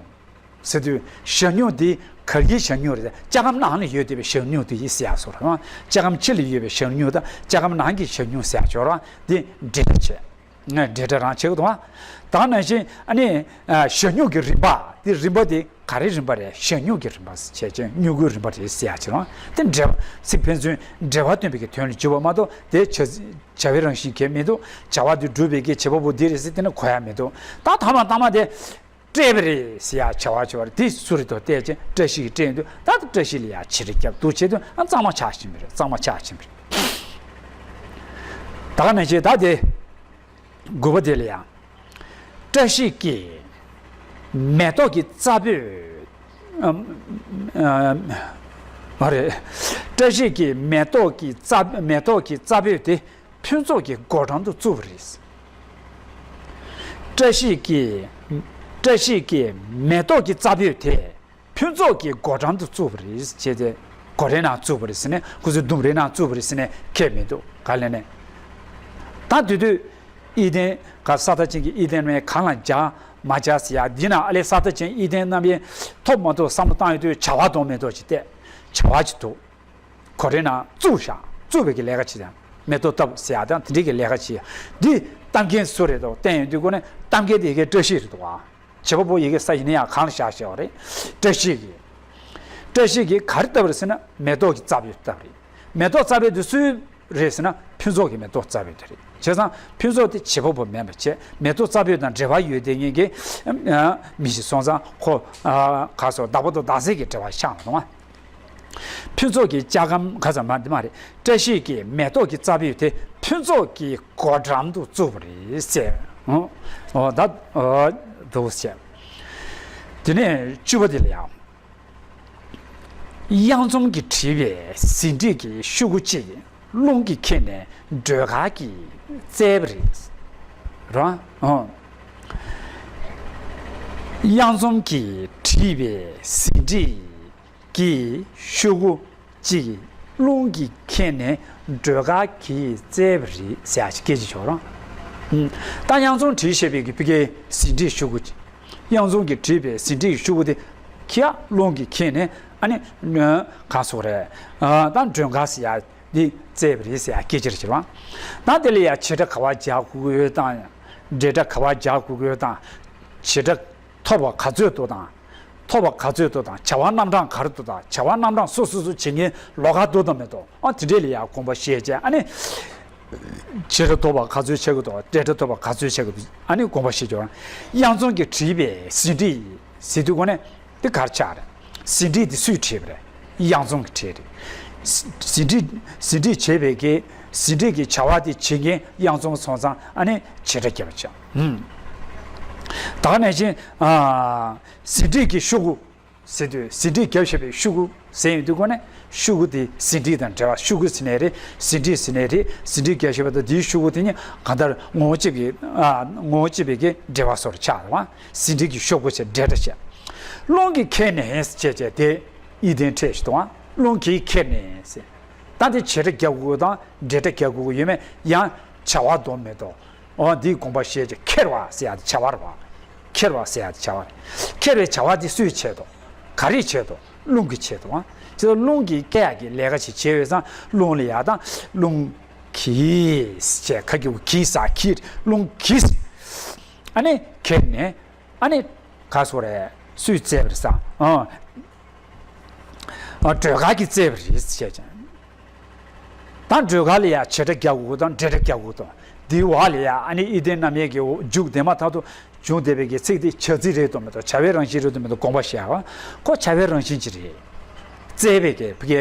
ཟེར་དུས་ཞལ་སྨྱུག་དེ་ག་གི་ཞལ་སྨྱུག་རེད། ལྕགས་སྒམ་ནང་ལ་ཡོད་བསྡད་པའི་ཞལ་སྨྱུག་དེ་ཡིན་ཟེར་ཡག་སོ་ར། ལྕགས་སྒམ་ཕྱི་ལ་ཡོད་པའི་ཞལ་སྨྱུག་དང་ལྕགས་སྒམ་ནང་གི་ཞལ་སྨྱུག་ཟེར་ཡག་ཅོག་ར་དེ་འབྲེལ་སྒྲ་བྱས། ངས་འབྲེལ་སྒྲ་རང་བྱེད་དགོས་དང་། ད་ནང་བཞིན་ཨ་ནི་ཞལ་སྨྱུག་གི་རིམ་པ་དེ་རིམ་པ་དེ་ག་རེ་རིམ་པ་རེད། ཞལ་སྨྱུག་གི་རིམ་པ་བྱས་ཅན་སྨྱུ་གུའི་རིམ་པ་རེད་ཟེར་ཡག་ཅིག་རང་དེ་འབྲེལ་བ་ཚིག་ཕན་ཚུན་འབྲེལ་བ་སྟོན་པའི་གི་དོན་ལ་འཇུག་པ་མ་གཏོགས་དེ་བྱ་བྱ་བའི་རང་བཞིན་གང་ཡང་མི་འདུག་བྱ་བ་དེ་སྒྲུབ་པའི་གི་བྱེད་པ་པོ་འདི་རེད་ཟེར་དེ་ནི་གོ་ཡག་མི་འདུག་ད་ཐ་མ་ཐ་མ་དེ། སྤྲད་པ་རེད་ཟེར་ཡག་བྱ་བ་བྱ་བ་རེད། དེ་སུ་རེད་དོ་བལྟས་ཅིང་བཀྲ་ཤིས་ཀྱིས་སྤྲད་ཡོང་དུས་ད་ལྟ་བཀྲ་ཤིས་ལ་ཡ་བྱེད་རེ་རྒྱབ་འདུག་བྱེད་དུས་ཨ་གཙང་མ་ཆགས་ཕྱིན་པ་རེད། གཙང་མ་ཆགས་ཕྱིན་པ་རེད། ད་ག་ནང་བཞིན་ད་དེ་དགུ་པ་དེ་ལ་ཡང་བཀྲ་ཤིས་ཀྱིས་ མེ་ཏོག་གི་རྩ་སྤོས། ཨམ། ཨམ། མ་རེད། བཀྲ་ཤིས་ཀྱི་མེ་ཏོག་གི་རྩ་མེ་ཏོག་གི་རྩ་སྤོས་དེ་ཕུན་ཚོགས་ཀྱི་སྒོ་འགྲམ་དུ་བཙུགས་པ་རེད། བཀྲ་ཤིས་ཀྱི་བཀྲ་ཤིས་ཀྱི་མེ་ཏོག་གི་རྩ་སྤོས་དེ་ཕུན་ཚོགས་ཀྱི་སྒོ་འགྲམ་དུ་བཙུགས་པ་རེད་ཅེས་ཏེ། སྒོ་རའི་ནང་བཙུགས་པ་རེད་ཟེར་ནས། ཁོ་ཚོའི་ལྡུམ་རའི་ནང་བཙུགས་པ་རེད་ཟེར་ནས་ཁྱད་མི་འདུག་ག་ལས་ནས། ད་དེ་དུས་ཨི་ལྡན་ག་ས་མཐའ་ཅན་གྱི་ཨི་ལྡན་མའི་གང་ལ་འཇགས་མ་འཇགས་ཟེར་ཡ་འདི་ན། ཨ་ལས་ས་མཐའ་ཅན་ཨི་ལྡན་རྣམ་དབྱེ་ཐོབ་མ་ཐོབ་བསམ་བློ་བཏང་ཡོད་དུས། བྱ་བ་དང་མེ་ཏོག་ཅིག་བལྟས། བྱ་བ་ཅིག་འདུག་སྒོ་རའི་ནང་བཙུགས་བཞག་བཙུགས་པའི་གི་ལས་ཀ་བྱེད་དང་། མེ་ཏོག་བཏབ་ཟེར་ཡ་དང་དེ་འདྲའི་གི་ལས་ཀ་བྱེད་ཡ་འདི་གཏམ་མཁན་སུ་རེད་འདུག་བསྟན་ཡོང་དུས་སྒོ་ནས་གཏམ་མཁན་དེ་གའི་བཀྲ་ཤིས་རེད་འདུག་བ། བྱེད་པ་པོ་ཡི་གེ་ས་ཡིན་ན་ཡང་གང་ལ་བཞག་བཞག་པ་རེད། བཀྲ་ཤིས་ཀྱིས། བཀྲ་ཤིས་ཀྱིས་ག་རེ་བཏབ་རེད་ཟེར་ན། མེ་ཏོག་གི་རྩ་སྤོས་བཏབ་རེད། མེ་ཏོག་རྩ་སྤོས་དེ་སུའི་རེད་ཟེར་ན། ཕུན་ཚོགས་ཀྱི་མེ་ཏོག་རྩ་སྤོས་དེ་རེད། བྱས་ཙང་ཕུན་ཚོགས་དེ་བྱེད་པ་པོ་མིན་པ་བྱས། མེ་ཏོག་རྩ་སྤོས་དང་འབྲེལ་བ་ཡོད་དེ་ངེད་ཀྱི་མི་ཞིག་སོང་ཙང་ཁོ་ག་སོ་བདག་པོ་དང་བདག་འཛིན་གྱི་འབྲེལ་བ་ཤར་མ་སོང་ང་། ཕུན་ཚོགས་ཀྱི་ལྕགས་སྒམ་ག་ཙམ་མ་འདི་མ་རེད། བཀྲ་ཤིས་ཀྱི་མེ་ཏོག་གི་རྩ་སྤོས་དེ་ཕུན་ཚོགས་ཀྱི་སྒོ་འགྲམ་དུ་བཙུགས་པ་རེད་ཟེར། ཨོ་ད་འདུག་ཟེར། དེ་ནས་བཅུ་པ་དེ་ལ་ཡང་། གཡང་འཛོམས་ཀྱིས་བྲིས་པའི་ཟིན་བྲིས་ཀྱི་ཤོག་གུ་གཅིག་རླུང་གིས་ཁྱེར་ནས་སྒྲོལ་དཀར་གྱིས་བསྩལ་བ་རེད། རང་། ཨོ། གཡང་འཛོམས་ཀྱིས་བྲིས་པའི་ཟིན་བྲིས་ཀྱི་ཤོག་གུ་གཅིག་རླུང་གིས་ཁྱེར་ནས་སྒྲོལ་དཀར་གྱིས་བསྩལ་བ་རེད་ཟེར་ཡ་ཞིག་སྐད་ཆ་ཤོད་རང་། ཨུམ། ད་གཡང་འཛོམས་བྲིས་བཞག་པའི་གི་ཕ་གིའི་ཟིན་བྲིས་ཤོག་གུ་གཅིག་གཡང་འཛོམས་ཀྱིས་བྲིས་པའི་ཟིན་བྲིས་ཤོག་གུ་དེ་ཁྱེར་རླུང་གིས་ཁྱེར་ནས། ཨ་ནི་གང་སོགས་རེད། ད་སྒྲོལ་དཀར་ཟེར་ཡ་འདི་བསྩལ་བ་རེད་ཟེར་ཡ་སྐད་ཆ་རེད་ཟེར་བ། ད་དེ་ལ་ཡ་བྱེད་སྒྲ་ག་པར་སྦྱར་དགོས་ཀྱི་ཡོད་དང་། འབྲེལ་སྒྲ་ག་པར་སྦྱར་དགོས་ཀྱི་ཡོད་དང་། བྱེད་སྒྲ་ཐོབ་པ་ག་ཚོད་འདུག་དང་། ཐོབ་པ་ག་ཚོད་འདུག་དང་། བྱ་བ་རྣམ་གྲངས་ག་རེ་འདུག་དང་། བྱ་བ་རྣམ་གྲངས་སོ་སོ་སོ་བྱེད་མཁན་ལོགས་ཀ་འདུག་དང་མི་འདུག་ཨ་དེ་འདྲས་ལ་ཡ་དགོངས་པ་བཞེས་བྱས། ཨ་ནི་བྱེད་སྒྲ་ཐོབ་པ་ག་ཚོད་ཆགས་ཀྱི་འདུག་འབྲེལ་སྒྲ་ཐོབ་པ་ག་ཚོད་ཆགས་ཀྱི་འདུག་ཨ་ནི་དགོངས་པ་བཞེས་རྒྱུ། གཡང་འཛོམས་ཀྱིས་བྲིས་པའི་ཟིན་བྲིས་ཟེར་དུས་སྒོ་ནས་འདི་ག་རེ་ཆགས་རེད། ཟིན་བྲིས་འདི་སུས་བྲིས་པ་རེད། གཡང་འཛོམས་ཀྱིས་བྲིས་རེད། ཟིན་བྲིས་ཟིན་བྲིས་བྱས་པའི་གི་ཟིན་བྲིས་ཀྱི་བྱ་བ་དེ་བྱེད་མཁན་གཡང་འཛོམས་སོང་ཙང་། ཨ་ནི་བྱེད་སྒྲ་བརྒྱབ་པ་བྱ། ཨུམ། ད་ག་ནང་བཞིན་ཨ་ཟིན་བྲིས་ཀྱི་ཤོག་གུ་ཟེར་དུས། ཟིན་བྲིས་བརྒྱབ་བཞག་པའི་ཤོག་གུ་ཟེར་ཡོང་དུས་སྒོ་ནས་ཤོག་གུ་དེ་ཟིན་བྲིས་དང་འབྲེལ་བ། ཤོག་གུ་ཟེར་ནའི་རེད། ཟིན་བྲིས་ཟེར་ནའི་རེད། ཟིན་བྲིས་བརྒྱབ་བཞག་པ་དང་དེའི་ཤོག་གུ་དེ་གཉིས་གང་ལྟར་ངོ་བོ་གཅིག་པའི་ཨ་ངོ་བོ་གཅིག་པའི་གི་འབྲེལ་བ་སོགས་ཆགས་རེད་བ། ཟིན་བྲིས་ཀྱི་ཤོག་གུ་བྱས། འབྲེལ་སྒྲ་བྱས། རླུང་གིས་ཁྱེར་ནས་བྱས་བྱས་དེ་ཨི་ལྡན་ཕྲད་ཞིག་འདུག་བ། རླུང་གིས་ཁྱེར་ནས་ཟེར། ད་དེ་བྱེད་སྒྲ་རྒྱག་དགོས་དང་འབྲེལ་སྒྲ་རྒྱག་དགོས་ཀྱི་ཡོད་མེད་ཡང་བྱ་བ་འདུག་མི་འདུག་འོ་འདིའི་དགོངས་པ་བཞེས་བྱས། ཁྱེར་བ་ཟེར་ཡ་དེ་བྱ་བ་རེད་བ། ཁྱེར་བ་ཟེར་ཡ་དེ་བྱ་བ་རེད། ཁྱེར་བའི་བྱ་བ་དེ་སུས་བྱས་འདུག་ག་རེས་བྱས་འདུག་རླུང་གིས་བྱས་འདུག་བ། ཅི་ལྟར་རླུང་གིས་ཁྱེར་ཡ་གི་ལས་ཀ་ཞིག་བྱས་ཡོད་ཙང་། རླུང་ལ་ཡ་དང་རླུང་གིས་བྱས། ཁ་གི་གུ་གིས་ས་གིས། རླུང་གིས། ཨ་ནི་ཁྱེར་ནས། ཨ་ནི་ག་སོ་རེད། སུས་བསྩལ་བ་རེད་ཟེར། ཨ། ཨ་སྒྲོལ་དཀར་གྱིས་བསྩལ་བ་རེད་ཟེར་བྱས་ཀྱང་། ད་སྒྲོལ་དཀར་ལ་ཡ་བྱེད་སྒྲ་རྒྱག་དགོས་དང་འབྲེལ་སྒྲ་རྒྱག་དགོས་དང་། འདིའི་འོག་ལ་ཡ་ཨ་ནི་ཨི་ལྡན་རྣམ་དབྱེ་གི་འོག་མཇུག་དེ་མ་ཐག་ཏུ་བྱུང་བསྡད་པའི་གི་ཚིག་དེ་བྱ་ཚིག་རེད་དང་མི་འདུག་བྱ་བའི་རང་བཞིན་རེད་དང་མི་འདུག་དགོངས་པ་བཞེས་པ། ཁོ་བྱ་བའི་རང་བཞིན་ཅིག་རེད། བསྩལ་བའི་གི་ཕ་གི་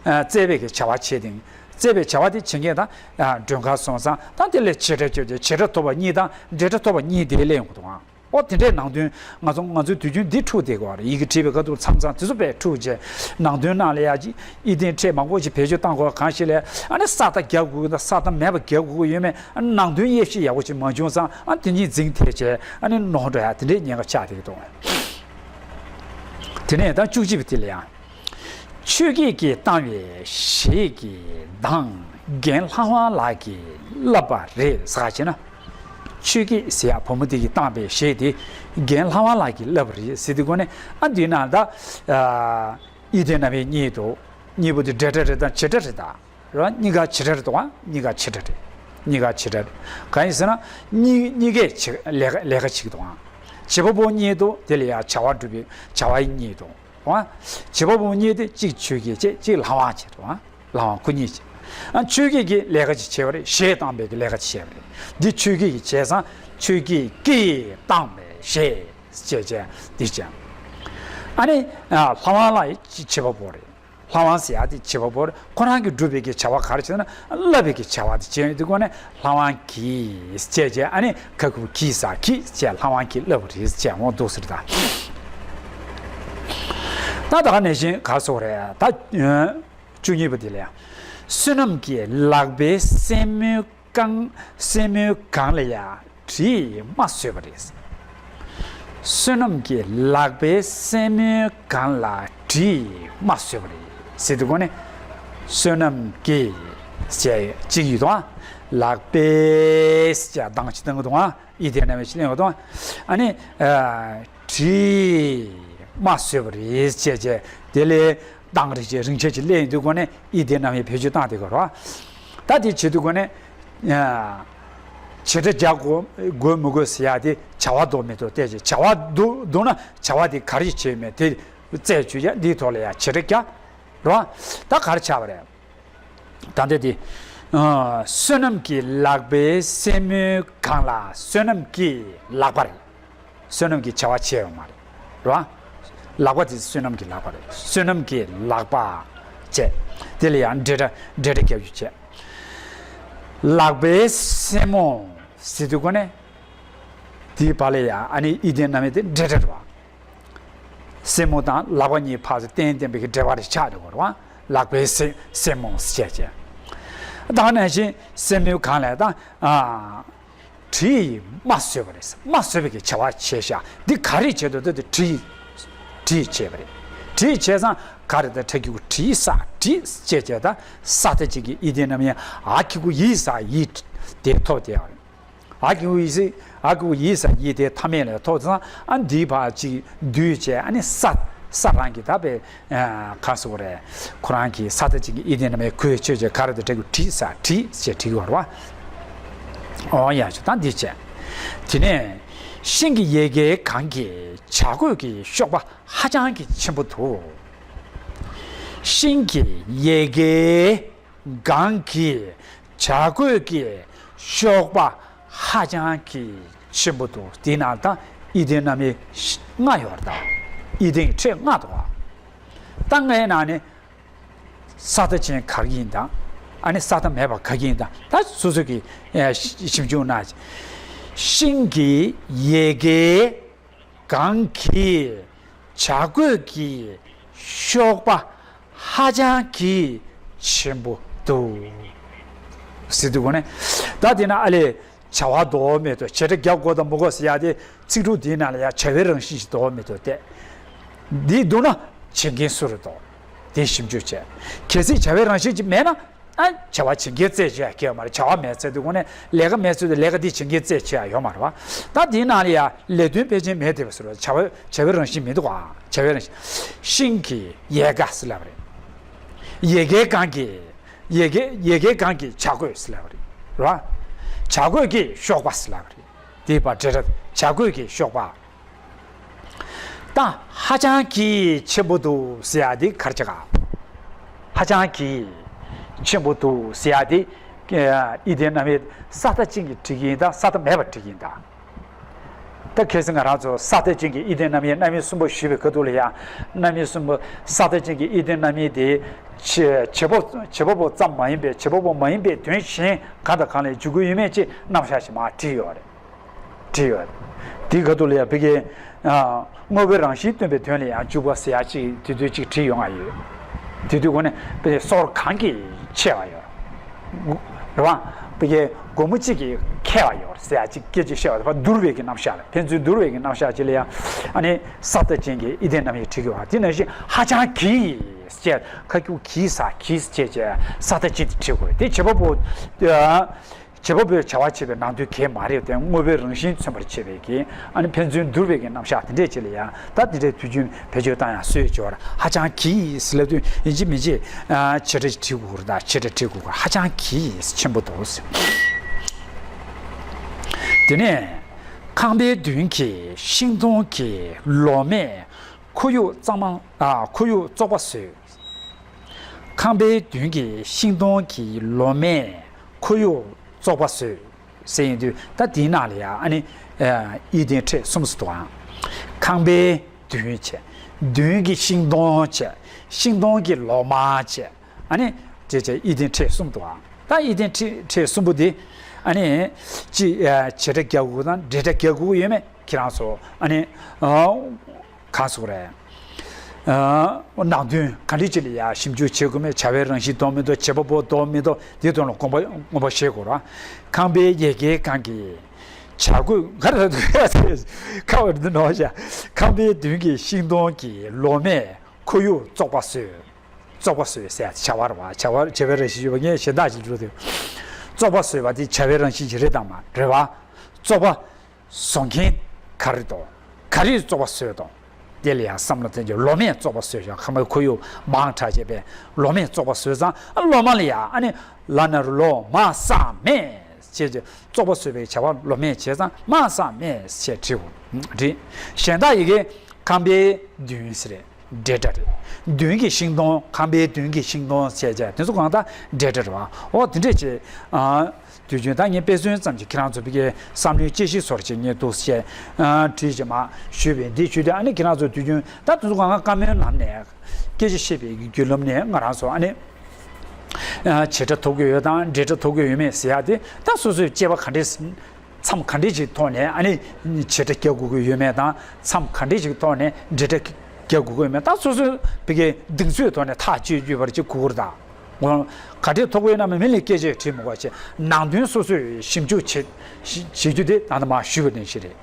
བསྩལ་བའི་གི་བྱ་བ་བྱེད་དེ། བསྩལ་བའི་བྱ་བ་དེ་བྱེད་མཁན་ད་སྒྲོལ་དཀར་སོང་ཙང་། ད་དེ་ལས་བྱེད་སྒྲ་བརྒྱབ་བྱས། བྱེད་སྒྲ་ཐོབ་པ་གཉིས་དང་འབྲེལ་སྒྲ་ཐོབ་པ་གཉིས་དེ་སླེབས་ཡོང་གི་འདུག་ཨང་། ཨོ་དེ་འདྲའི་ནང་དོན་ང་ཚོ་ང་ཚོའི་དུས་རྒྱུན་འདི་འཁྲུག་བསྡད་ཀྱི་ཡོད་རེད། ཡི་གེ་བྲིས་པའི་སྐབས་དུ་མཚམས་མཚམས་དེ་ཚོ་དཔེ་འཁྲུག་བྱས། ནང་དོན་ནང་ལ་ཡ་ཅིག་ཨི་ལྡན་ཕྲད་མང་པོ་ཞིག་བེད་སྤྱོད་བཏང་དགོས་པ་གང་ཞིག་ལས། ཨ་ནི་ས་མཐའ་རྒྱག་དགོས་ཀྱི་འདུག་ས་མཐའ་མེད་པ་རྒྱག་དགོས་ཀྱི་ཡོད་མེད། ཨ་ནི་ནང་དོན་དབྱེ་ཞིབ་ཡག་པོ་ཞིག་མ་བྱུང་ཙང་། ཨ་དེ་གཉིས་འཛིང་ཐེབས་བྱས། ཨ་ནི་ནོར་འགྲོ་ཡ་དེ་འདྲའི་ཉེན་ཁ་ཆགས་བསྡད་ཀྱི་འདུག་དེ་ནས་ད་བཅུ་གཅིག་པ་དེ་ལ་ཡང་། ཆོས་སྐད་ཀྱིས་བཏང་བའི་གཞས་ཀྱི་གདངས་རྒན་ལྷ་དབང་ལགས་ཀྱིས་བསླབས་པ་རེད་ཟེར་བྱས་ན། ཆོས་སྐད་ཟེར་ཡ་བུ་མོ་དེ་གིས་བཏང་པའི་གཞས་དེ་རྒན་ལྷ་དབང་ལགས་ཀྱིས་བསླབས་པ་རེད་ཟེར་དུས་སྒོ་ནས། ཨ་འདི་ན་ད་ཨི་ལྡན་རྣམ་དབྱེ་གཉིས་འདུག་གཉིས་པོ་དེ་འབྲེལ་སྒྲ་རེད་དང་བྱེད་སྒྲ་རེད་ད། རེད་བ། གཉིས་ཀ་བྱེད་སྒྲ་རེད་འདུག་ཨ། གཉིས་ཀ་བྱེད་སྒྲ་རེད། གཉིས་ཀ་བྱེད་སྒྲ་རེད། གང་ཡིན་ཟེར་ན། གཉིས་གཉིས་ཀས་བྱེད་ལས་ཀ་ལས་ཀ་བྱེད་ཀྱི་འདུག་ཨ། བྱེད་པ་པོ་གཉིས་འདུག་དེ་ལ་ཡང་བྱ་བ་སྒྲུབ་པའི་བྱ་བ་གཉིས་འདུག་ཨ། བྱེད་པ་པོ་གཉིས་དེ་གཅིག་ཆོས་སྐད་བྱས། གཅིག་ལྷ་དབང་བྱས་འདུག་ཨ། ལྷ་དབང་ཁོ་གཉིས་བྱས། ཨ་ཆོས་སྐད་ཀྱིས་ལས་ཀ་ཅིག་བྱས་པ་རེད། གཞས་བཏང་བའི་གི་ལས་ཀ་ཅིག་བྱས་པ་རེད། འདི་ཆོས་སྐད་ཀྱིས་བྱས་ཙང་ཆོས་སྐད་ཀྱིས་བཏང་བའི་གཞས་བྱས་བྱས་འདི་བྱས། ཨ་ནི་ལྷ་དབང་ལགས་ཡི་བྱེད་པ་པོ་རེད། ལྷ་དབང་ཟེར་ཡ་དེ་བྱེད་པ་པོ་རེད། ཁོ་རང་གིས་སྒྲུབ་པའི་གི་བྱ་བ་ག་རེ་བྱེད་ན་བསླབ་པའི་གི་བྱ་བ་དེ་བྱེད་ཡོང་དུས་སྒོ་ནས་ལྷ་དབང་གིས་བྱས་བྱས། ཨ་ནི་ག་གི་གུ་གིས་ས་གིས་བྱས་ལྷ་དབང་གིས་བསླབ་པ་རེད་བྱས་འོང་འདུག་ཟེར་ད། ད་ད་ག་ནང་བཞིན་ག་སོགས་རེད་ད། བཅུ་གཉིས་པ་དེ་ལ་ཡང་། བསོད་ནམས་ཀྱིས་ལག་པའི་སེན་མོའི་སྒང་སེན་མོའི་སྒང་ལ་ཡང་དྲིས་མ་ཟོས་པ་རེད། བསོད་ནམས་ཀྱིས་ལག་པའི་སེན་མོའི་སྒང་ལ་དྲིས་མ་ཟོས་པ་རེད་ཟེར་དུས་སྒོ་ནས། བསོད་ནམས་ཀྱིས་ཟེར་གཅིག་ཡོད་དང་། ལག་པའི་ཟེར་གདངས་གཅིག་བཏང་གི་འདུག་ཨ། ཡིད་བརྟན་རྣམ་དབྱེ་གཅིག་ལེན་དགོས་དང་། ཨ་ནི་དྲིས་མ་ཟོས་པ་རེད་ཅེས་བྱས། དེ་ལས་གདངས་རིང་ཆེ་རིང་ཆེ་ཅིག་ལེན་དུས་སྒོ་ནས་ཡིད་བརྟན་རྣམ་དབྱེ་བེད་སྤྱོད་བཏང་དེ་གོ་ར། ད་དེ་བྱེད་དུས་སྒོ་ནས། བྱེད་སྒྲ་རྒྱག་དགོས་དགོས་མི་དགོས་ཟེར་ཡ་དེ་བྱ་བ་འདུག་མི་འདུག་བལྟས་ཀྱི། བྱ་བ་འདུག་འདུག་ན་བྱ་བ་དེ་ག་རེ་བྱས་མེད་དེ་རྩད་གཅོད་ཡ་འདིའི་ཐོག་ལ་ཡ་བྱེད་སྒྲ་རྒྱག་རོ། ད་ག་རེ་ཆགས་པ་རེད། ད་ལྟ་དེ། བསོད་ནམས་ཀྱི་ལག་པའི་སེན་མོའི་སྒང་ལ་བསོད་ནམས་ཀྱི་ལག་པ་རེད། བསོད་ནམས་ཀྱི་བྱ་བ་བྱས་ཡོད་མ་རེད། རེད་བ། ལག་པ་དེ་བསོད་ནམས་ཀྱི་ལག་པ་རེད། བསོད་ནམས་ཀྱི་ལག་པ་བྱས། དེ་ལ་ཡང་འབྲེལ་སྒྲ་འབྲེལ་སྒྲ་རྒྱབ་རྒྱུ་བྱས། ལག་པའི་སེན་མོ་ཟེར་དུས་སྒོ་ནས། དེའི་བར་ལ་ཡང་ཨ་ནི་ཡིད་བརྟན་རྣམ་དབྱེ་དེ་འབྲེལ་སྒྲ་རེད་བ། སེན་མོ་དང་ལག་པ་གཉིས་ཕར་ཚུར་བརྟེན་བརྟེན་པའི་གི་འབྲེལ་བ་རེ་ཆགས་འགྲོ་གི་རེད་བ། ལག་པའི་སེན་སེན་མོ་ཟེར་བྱས། ད་ནང་བཞིན་སེན་མོའི་སྒང་ལ་ད་ཨ། དྲིས་མ་ཟོས་པ་རེད། མ་ཟོས་པའི་གི་བྱ་བ་བྱས་ཤག་འདི་ག་རེ་བྱས་འདུག་ད་དེ་དྲིས་དྲིས་བྱས་པ་རེད། དྲིས་བྱས་ཙང་ག་རེ་ད་ཁྲ་གི་གུ་དྲིས་ས་དྲིས་བྱས་བྱས། ད་ས་ད་ཅིག་གི་ཡིད་བརྟན་རྣམ་དབྱེ་ཨ་གི་གུ་ཡིས་ས་ཡིས་དེ་ཐོབ་དེ་ཡང་རེད། ཨ་གི་གུ་ཡིས་ས་ཨ་གི་གུ་ཡིས་ས་ཡིས་དེ་མཐའ་མེད་ལ་ཐོབ་ཙང་ཨ་འདིའི་བར་ཅིག་བསྡུས་བྱས། ཨ་ནི་ས་ས་རང་གི་ད་པའི་ག་ཟེར་དགོས་རེད། ཁོ་རང་གི་ས་ད་ཅིག་གི་ཡིད་བརྟན་རྣམ་དབྱེ་གུ་ཡི་ཆོས་ཅན་ག་རེ་ད་ཁྲ་གི་གུ་དྲིས་ས་དྲིས་ཅེས་བྲིས་ཡོད་རེད་བ། ཨོ་ཡ་ཆོ་ད་འདི་བྱས། དེ་ནས་ཤིང་གི་ཡལ་གའི་སྒང་གི་བྱ་རྒོད་ཀྱི་གཤོག་པ་ཧ་ཅང་གི་ཆེན་པོ་འདུག་ཤིང་གི་ཡལ་གའི་སྒང་གི་བྱ་རྒོད་ཀྱི་གཤོག་པ་ཧ་ཅང་གི་ཆེན་པོ་འདུག་དེའི་ནང་ད་ཡིད་བརྟན་རྣམ་དབྱེ་ལྔ་ཡོད་རེད་ད། ཡིད་བརྟན་གྱི་ཕྲད་ལྔ་འདུག་བ། ད་ལྔའི་ནང་ནས། ས་མཐའ་ཅན་ག་གི་ཡིན་དང་། ཨ་ནི་ས་མཐའ་མེད་པ་ག་གི་ཡིན་དང་། ད་སོ་སོ་གི་ཨེ་ཞིབ་འཇུག་གནང་། ཤིང་གི་ཡལ་གའི་སྒང་གི་བྱ་རྒོད་ཀྱི་གཤོག་པ་ཧ་ཅང་གི་ཆེན་པོ་འདུག་ཟེར་དུས་སྒོ་ནས། ད་དེ་ན་ཨ་ལས། བྱ་བ་འདུག་མི་འདུག་བྱེད་སྒྲ་རྒྱག་དགོས་དང་མི་དགོས་ཟེར་ཡ་དེ་ཚིག་གྲོགས་འདིའི་ནང་ལ་ཡང་བྱ་བའི་རང་བཞིན་ཞིག་འདུག་མི་འདུག་སྟེ། འདི་འདུག་ན་བྱེད་མཁན་སུ་རེད་འདུག་དེ་ཞིབ་འཇུག་བྱས། གལ་སྲིད་བྱ་བའི་རང་བཞིན་ཅིག་མེད་ན། ཨ་བྱ་བ་བྱེད་མཁན་རྩད་ཆོད་ཡ་གལ་ཡོད་མ་རེད། བྱ་བ་མེད་ཚེ་དུས་ཁོ་ནས་ལས་ཀ་མེད་ཚེ་དུས་ལས་ཀ་འདི་བྱེད་མཁན་རྩད་ཆོད་ཡ་ཡོད་མ་རེད་བ། ད་འདིའི་ནང་ལ་ཡང་ལས་དོན་ཕལ་ཆེར་མེད་བསྡད་པ་སུ་རེད། བྱ་བ་བྱ་བའི་རང་བཞིན་མི་འདུག་ཨ། བྱ་བའི་རང་བཞིན། ཤིང་གི་ཡལ་ག་ཟེར་ལབ་རེད། ཡལ་གའི་སྒང་གི་ཡལ་གའི་ཡལ་གའི་སྒང་གི་བྱ་རྒོད་ཟེར་ལབ་རེད། རེད་བ། བྱ་རྒོད་ཀྱི་གཤོག་པ་ཟེར་ལབ་རེད། དེའི་བར་འབྲེལ་སྒྲ་བྱ་རྒོད་ཀྱི་གཤོག་པ། ད་ཧ་ཅང་གི་ཆེན་པོ་འདུག་ཟེར་ཡ་འདི་ག་རེ་བྱེད་ག་ཧ་ཅང་གི་ཆེན་པོ་འདུག་ཟེར་ཡ་འདི། ཡིད་བརྟན་རྣམ་དབྱེ་ས་མཐའ་ཅན་གྱིས་འགྲིག་གི་ཡིན་དང་ས་མཐའ་མེད་པར་འགྲིག་གི་ཡིན་དང་། ད་གལ་སྲིད་ང་རང་ཚོ་ས་མཐའ་ཅན་གྱི་ཡིད་བརྟན་རྣམ་དབྱེ་རྣམ་དབྱེ་གསུམ་པ་ཞུས་པའི་ཁ་ཐུག་ལ་ཡང་། རྣམ་དབྱེ་གསུམ་པ་ས་མཐའ་ཅན་གྱི་ཡིད་བརྟན་རྣམ་དབྱེ་དེ། བྱེད་བྱེད་པ་བྱེད་པ་པོ་ཙམ་མ་ཡིན་པའི་བྱེད་པ་པོ་མ་ཡིན་པའི་དོན་གཞན་གང་དང་གང་ལས་འཇུག་གི་ཡོད་མེད་ཅེས་རྣམ་གཞག་ཞིག་མར་བྲིས་ཡོད་རེད། བྲིས་ཡོད་རེད། དེའི་ཁ་ཐུག་ལ་ཡང་ཕ་གིའི། དངོས་པོའི་རང་བཞིན་སྟོན་པའི་དོན་ལ་ཡང་འཇུག་པ་ཟེར་ཡ་ཅིག་དེ་དུས་ཅིག་བྲིས་ཡོང་བ་ཡོད། དེ་དུས་སྒོ་ནས་དཔེ་སོར་གང་གིས་ཕྱེ་བ་ཡོད། རེད་བ། དཔེ་སྒོར་མོ་གཅིག་གིས་ཁྱེར་བ་ཡོད་ཟེར་ཡ་ཅིག་སྐད་ཅིག་བཤད་པ་དེ་བརྡུར་བའི་གི་རྣམ་གཞག་ལ་ཕན་ཚུན་བརྡུར་བའི་གི་རྣམ་གཞག་ཅིག་ལ་ཡང་། ཨ་ནི་ས་མཐའ་ཅན་གྱི་ཡིད་བརྟན་རྣམ་དབྱེ་བྲིས་དགོས་བ་དེ་ནང་བཞིན་ཧ་ཅང་གིས་ཅེས་ཁ་ཁྱུག་གིས་ས་གིས་ཅེས་ཅེས་ས་མཐའ་ཅན་དེ་བྲིས་དགོས་དེ་བྱེད་པ་པོ། བྱེད་པ་པོས་བྱ་བ་བྱེད་པའི་ནང་དོན་གང་མ་རེད་དེ་དངོས་པོའི་རང་བཞིན་མཚོན་པར་བྱེད་པའི་གི་ཨ་ནི་ཕན་ཚུན་བསྡུར་བའི་གི་རྣམ་གཞག་དེ་འདྲས་ཅིག་ལ་ཡང་ད་དེ་འདྲའི་དུས་རྒྱུན་བེད་སྤྱོད་བཏང་ཡང་སྲོལ་འབྱོར་ཧ་ཅང་གིས་ཟེར་ལབ་དུས་ཡིན་གཅིག་མིན་གཅིག་ཆེ་ཕྲ་བྲིས་དགོས་རེད། ད་ཆེ་ཕྲ་བྲིས་དགོས་ཧ་ཅང་གིས་ཆེན་པོ་འདུག་དེ་ནས་ཁང་པའི་མདུན་གྱི་ཤིང་སྡོང་གི་ལོ་མས་ཁོར་ཡུག་གཙང་མ་ཁོར་ཡུག་བཙོག་པ་བཟོས། ཁང་པའི་མདུན་གྱི་ཤིང་སྡོང་གི་ལོ་མས་ཁོར་ཡུག་བཙོག་པ་བཟོས་ཟེར་ཡིན་དུས་ད་དེའི་ནང་ལ་ཡང་ཨ་ནི་ཡིད་བརྟན་ཕྲད་གསུམ་ཙམ་འདུག་ཨང་། ཁང་པའི་མདུན་བྱས། མདུན་གྱི་ཤིང་སྡོང་བྱས། ཤིང་སྡོང་གི་ལོ་མ་བྱས། ཨ་ནི་དེ་བྱས་གཡས་གདན་ཕྲད་གསུམ་འདུག་ཨ། ད་གཡས་གདན་ཕྲད་ཕྲད་གསུམ་པོ་དེ་ཨ་ནི་ཅི་བྱེད་སྒྲ་རྒྱག་དགོས་དང་འབྲེལ་སྒྲ་རྒྱག་དགོས་ཡོད་མེད་ཁྱེད་རང་ཚོ་ཨ་ནི་གང་སོགས་རེད། ནང་དོན་ག་འདྲ་ཅིག་ལ་ཡང་ཞིབ་འཇུག་བྱེད་དགོས་མེད། བྱ་བའི་རང་བཞིན་འདུག་མི་འདུག་བྱེད་པ་པོ་འདུག་མི་འདུག་དེའི་དོན་ལ་དགོངས་པ་དགོངས་པ་བཞེས་དགོས་ར། ཁང་པའི་ཡ་གིའི་སྒང་གི་བྱ་རྒོད་ག་རེ་ཁ་བར་འདི་ནོར་བྱ། ཁང་པའི་མདུན་གྱི་ཤིང་སྡོང་གི་ལོ་མས་ཁོར་ཡུག་བཙོག་པ་བཟོས། བཙོག་པ་བཟོས་ཟེར་བྱ་བ་རེད་བ། བྱ་བ་བྱ་བའི་རང་བཞིན་ཡོད་པ་ངས་གཞན་དག་ཅིག་འགྲོ་དུས། བཙོག་པ་བཟོས་པ་དེ་བྱ་བའི་རང་བཞིན་ཞིག་རེད་དམ་མ་རེད་བ། བཙོག་པ་བཟོ་མཁན་ག་རེ་དང་། ག་རེས་བཙོག་པ་བཟོས་དང་། དེ་ལ་ཡང་བསམ་བློ་བཏང་རྒྱུ། ལོ་མས་བཙོག་པ་བཟོས་ཤག་ཁང་པའི་ཁོར་ཡུག་མང་དྲགས་བྱས་པས་ལོ་མས་བཙོག་པ་བཟོས་ཙང་ལོ་མ་ལ་ཡང་ཨ་ནི་ལ་ན་རོ་ལོ་མ་ས་མས་ཞེས་བྱས་བཙོག་པ་བཟོས་པའི་བྱ་བ་ལོ་མས་བྱས་ཙང་མ་ས་མས་ཞེས་བྲིའོ། བྲིས། གཞན་དག་ཡི་གེ་ཁང་པའི་མདུན་ཟེར་རེད། འབྲེལ་སྒྲ་རེད། མདུན་གྱི་ཤིང་སྡོང་། ཁང་པའི་མདུན་གྱི་ཤིང་སྡོང་བྱས་བྱས་དེ་ཚོ་གང་ལྟར་འབྲེལ་སྒྲ་རེད་བ། འོ་དེ་འདྲས་བྱས། ཨ། དུས་རྒྱུན་ད་ངས་དཔེ་མཚོན་ཙམ་གྱིས་ཁྱེད་རང་ཚོ་ཕ་གིའི་བསམ་བློའི་དཔྱད་གཞི་བཟོ་འདྲ་ཅིག་ངས་འདུག་སེ་བྱས། ཨ། བྲིས་བྱས་མར་ཞུས་པས་འདི་ཞུས་ཏེ་ཨ་ནི་ཁྱེད་རང་ཚོ་དུས་རྒྱུན་ད་དེ་ཚོ་གང་ག་བཀའ་མོལ་ནང་ནས་སྐད་ཆ་བཤད་པའི་བརྒྱུད་ལམ་ནས་ང་རང་ཚོ་ཨ་ནི། ཨ། བྱེད་སྒྲ་ཐོབ་ཀྱི་ཡོད་དང་འབྲེལ་སྒྲ་ཐོབ་ཀྱི་ཡོད་མེད་ཟེར་ཡག་དེ་ད་སོ་སོའི་དཔྱད་པ་ག་འདྲས། མཚམས་ག་འདྲས་ཅིག་ཐོག་ནས་ཨ་ནི་བྱེད་སྒྲ་རྒྱག་དགོས་ཀྱི་ཡོད་མེད་དང་མཚམས་ག་འདྲས་ཅིག་ཐོག་ནས་འབྲེལ་སྒྲ་རྒྱག་དགོས་ཀྱི་ཡོད་མེད་ད་སོ་སོའི་ཕ་གིའི་གདེང་ཚོད་ཐོག་ནས་ཐག་གཅོད་རྒྱུ་བར་གཅིག་གུ་གུར་དང་། འོ། ག་འདྲས་ཐོབ་ཀྱི་ཡོད་ན་མི་མི་ལ་སྐད་ཆ་དྲིས་མི་དགོས་བྱས། ནང་དོན་སོ་སོས་ཞིབ་འཇུག་བྱེད་བྱེད་རྒྱུ་དེ་ད་ནི་མར་ཞུས་པ་ནང་བཞིན་རེད།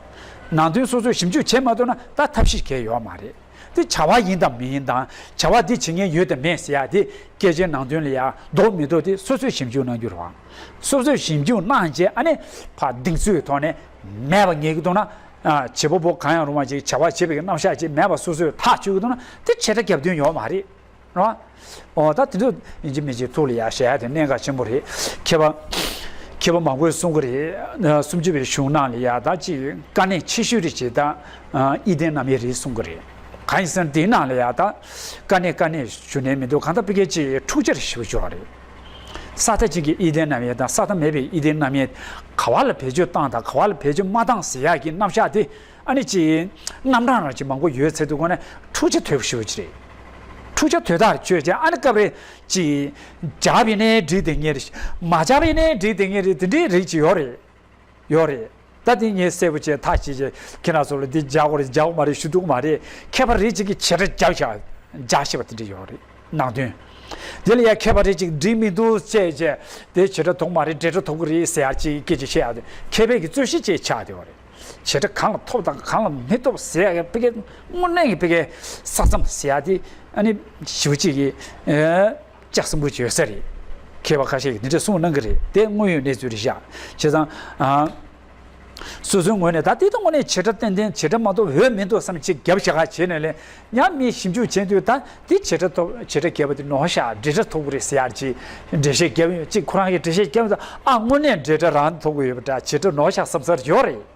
ནང་དོན་སོ་སོས་ཞིབ་འཇུག་བྱེད་མ་ཐུབ་ན་ད་ཐབས་ཤེས་གང་ཡང་ཡོད་མ་རེད། དེ་བྱ་བ་ཡིན་དང་མིན་དང་བྱ་བ་འདི་བྱེད་མཁན་ཡོད་དང་མེད་ཟེར་ཡག་དེ་སྐད་ཆའི་ནང་དོན་ལ་ཡང་འདུག་མི་འདུག་དེ་སོ་སོས་ཞིབ་འཇུག་གནང་རྒྱུ་རེད་བ། སོ་སོས་ཞིབ་འཇུག་གནང་རྗེས་ཨ་ནི་ཕར་གདེང་ཚོད་ཐོག་ནས་མེད་པ་ངེས་ཀྱི་འདུག་ན། ཨ། བྱེད་པ་པོ་གང་ཡང་རུང་བ་ཅིག་བྱ་བ་བྱེད་པའི་རྣམ་གཞག་ཅིག་མེད་པ་སོ་སོས་ཐག་གཅོད་ཀྱི་འདུག་ན་དེ་བྱེད་སྒྲ་རྒྱབ་དོན་ཡོད་མ་རེད། རེད་བ། འོ་ད་དེ་ཚོ་ཡིན་གཅིག་མིན་གཅིག་ཐུགས་ལ་ཡ་བཞག་ཡ་དེ་གནད་འགག་ཆེན་པོ་རེད། མཁས་པ་མཁས་པ་མང་པོས་གསུང་གི་རེད། སུམ་ཅུ་པའི་གཞུང་ནང་ལ་ཡ་ད་ཅིག་དཀའ་གནད་ཆེ་ཤོས་རེད་ཅེས་ད་གཡས་གདན་རྣམ་དབྱེ་རེད་གསུང་གི་རེད། གང་ཡིན་ཟེར་ན་དེའི་ནང་ལ་ཡ་ད་དཀའ་གནད་དཀའ་གནད་ཞུ་ནས་མི་འདུག་གང་ལྟར་ཕ་གིའི་ཅིག་འཁྲུག་ཆ་རེ་ཞེ་པོ་ཅིག་ཡོད་རེད། ས་མཐའ་ཅིག་གི་གཡས་གདན་རྣམ་དབྱེ་དང་ས་མཐའ་མེད་པའི་གཡས་གདན་རྣམ་དབྱེ་ག་བ་ལ་བེད་སྤྱོད་བཏང་དང་ག་བ་ལ་བེད་སྤྱོད་མ་བཏང་ཟེར་ཡག་གི་རྣམ་གཞག་དེ། ཨ་ནི་ཅིག་རྣམ་གྲངས་རང་ཅིག་མང་པོ་ཡོད་ཚེ་དུས་གོང་ནས་འཁྲུག་ཆ་དོད་པོ་ཞེ་པོ་ཅིག་རེད། འཁྲུག་ཆ་དོད་ཐག་ཆོད་ཅིག་ཨ་ནི་སྐབས་རེ་ཅིག་རྒྱབ་ཡིན་ནའི་འགྲིག་བསྡད་མཁན་རེད། མ་རྒྱབ་ཡིན་ནའི་འགྲིག་བསྡད་མཁན་རེད། དེ་འདྲའི་རིགས་ཅིག་ཡོད་རེད། ཡོད་རེད། ད་དེ་ངས་གསལ་པོ་བྱས་ཐག་བཅད་བྱས་ཁྱེད་རང་ཚོ་ལ་འདི་རྒྱག་དགོས་རེད་རྒྱག་དགོས་མ་རེད་ཞུ་ཐུབ་ཀྱི་མ་རེད། མཁས་པ་རིགས་ཅིག་གིས་བྱེད་སྒྲ་རྒྱབ་བཞག་རྒྱག་ཤེས་པ་དེ་འདྲ་ཡོད་རེད། ནང་དོན། དེ་ལ་ཡང་མཁས་པ་རེ་ཅིག་འགྲིག་མི་འདུག་ཅེས་བྱས་ཏེ་བྱེད་སྒྲ་ཐོབ་མ་རེད་འབྲེལ་སྒྲ་ཐོབ་ཀྱི་རེད་ཟེར་ཡག་ཅིག་སྐད་ཆ་བཤད་ཡག་དེ་མཁས་པའི་གི་རྩོད་གཞི་ཅིག་ཆགས་བསྡད་པ་རེད། བྱེད་སྒྲ་གང་ལ་ཐོབ་དང་གང་ལ་མི་ཐོབ་ཟེར་ཡག་ཕ་གིའི་དངོས་གནས་ཀྱི་ཕ་གིའི་ས་མཚམས་ཟེར་ཡག་དེ་ཨ་ནི་ཞེ་པོ་ཅིག་གི་ལྕགས་སྲིན་པོ་ཅིག་ཡོད་ས་རེད། མཁས་པ་ཁ་ཤས་ཀྱིས་དེ་འདྲ་གསུངས་གནང་གི་རེད་དེ་དངོས་ཡོད་གནས་ཚུལ་རེད་ཤག་བྱས་ཙང་། སོ་སོའི་ངོས་ནས་ད་དེ་དང་དངོས་གནས་བྱེད་སྒྲ་ཏན་ཏན་བྱེད་སྒྲ་མ་གཏོགས་འོས་མི་འདུག་བསམ་ཅིག་རྒྱབ་བཞག་ག་བྱས་ནས་ལས་ཡང་མིས་ཞིབ་འཇུག་བྱས་དུས་ད་དེ་བྱེད་སྒྲ་ཐོབ་བྱེད་སྒྲ་རྒྱབ་པ་དེ་ནོར་ཤག་འབྲེལ་སྒྲ་ཐོབ་ཀྱི་རེད་ཟེར་ཡག་ཅིག་འགྲེལ་བཤད་རྒྱབ་ཡོད་ཅིག་ཁོ་རང་གིས་འགྲེལ་བཤད་རྒྱབ་ཡོད་ད་ཨ་དངོས་གནས་འབྲེལ་སྒྲ་རང་ཐོབ་ཀྱི་ཡོད་པ་འདྲ་བྱེད་སྒྲ་ནོར་ཤག་བསམ་ས་ཡོད་རེད།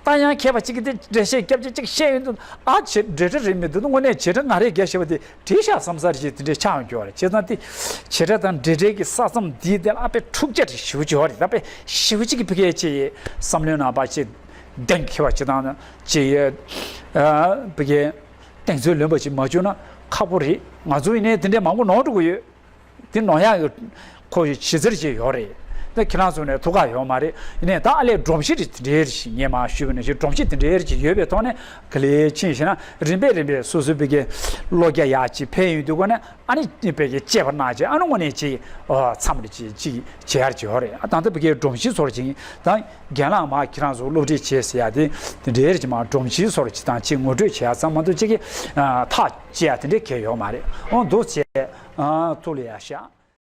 ད་ཡང་མཁས་པ་གཅིག་གིས་དེ་འགྲེལ་བཤད་རྒྱབ་ཅིག་ཅིག་བཤད་ཡོད་འདུག་ཨ་བྱེད་འབྲེལ་སྒྲ་རེད་མི་འདུག་དངོས་གནས་བྱེད་སྒྲ་ང་རེད་རྒྱབ་བཞག་པ་དེ། བྲིས་ཤག་བསམ་ས་རེད་ཅེས་དེ་འདྲའི་ཆགས་ཡོང་གི་ཡོད་རེད། བྱས་ཙང་དེ་བྱེད་སྒྲ་དང་འབྲེལ་སྒྲའི་གི་ས་མཚམས་འདིའི་དེ་ལ་ཨ་དཔེ་འཁྲུག་ཆ་རེ་ཞེ་པོ་ཅིག་ཡོད་རེད། ད་དཔེ་ཞེ་པོ་ཅིག་གི་ཕ་གིའི་ཅིག་བསམ་བློའི་ནང་པ་ཅིག་གདེང་འཁེལ་བ་ཅིག་དང་ཅིག་ཕ་གིའི་གདེང་ཚོད་ལོན་པ་ཅིག་མ་བྱུང་ན་ཁག་པོ་རེད། ང་ཚོ་ཡིན་ནའི་དེ་འདྲའི་མང་པོ་ནོར་འགྲོ་གི་ཡོད། དེ་ནོར་ཡག་གི་ཁོ་གཞི་རྩར་ཅིག་ཡོད་རེད། ད་ཁྱེད་རང་ཚོ་ནས་ཐུགས་ཁག་ཡོད་མ་རེད། ཡིན་ནའི་ད་ཨ་ལས་སྒྲོམ་གཞི་རེ་དེ་འདྲའི་རེ་ཞིག་ངས་མ་ཞུས་པ་ནང་བཞིན་སྒྲོམ་གཞི་དེ་འདྲའི་རེ་ཅིག་ཡོད་པའི་ཐོག་ནས་ག་ལེ་ཕྱིན་ཞེ་ན་རིམ་པས་རིམ་པས་སོ་སོའི་ཕ་གིའི་བློ་རྒྱ་ཡག་ཅིག་འཕེལ་ཡོང་དུས་གོ་ནས་ཨ་ནི་ཕ་གིའི་དཔྱད་པ་གནང་བྱས་ཨ་ནི་དངོས་གནས་ཅིག་མཚམས་རེ་ཅིག་ཅིག་བྱེད་ཡག་ཅིག་ཡོད་རེད། ཨ་ད་ལྟ་ཕ་གིའི་སྒྲོམ་གཞི་ཚོར་ཅིག་ད་རྒན་ལགས་མ་ཁྱེད་རང་ཚོ་སློབ་ཁྲིད་བྱེད་ཟེར་ཡག་དེ་དེ་འདྲའི་རེ་ཅིག་མ་སྒྲོམ་གཞི་ཚོར་ཅིག་དང་ཅིག་ངོ་སྤྲོད་བྱེད་ཡག་ཙམ་མ་གཏོགས་ཅིག་གི་ཐག་བཅད་ཡག་དེ་འདྲའི་གལ་ཡོད་མ་རེད། འོ་འདུག་བྱས་ཐུགས་ལ་ཡག་ཤག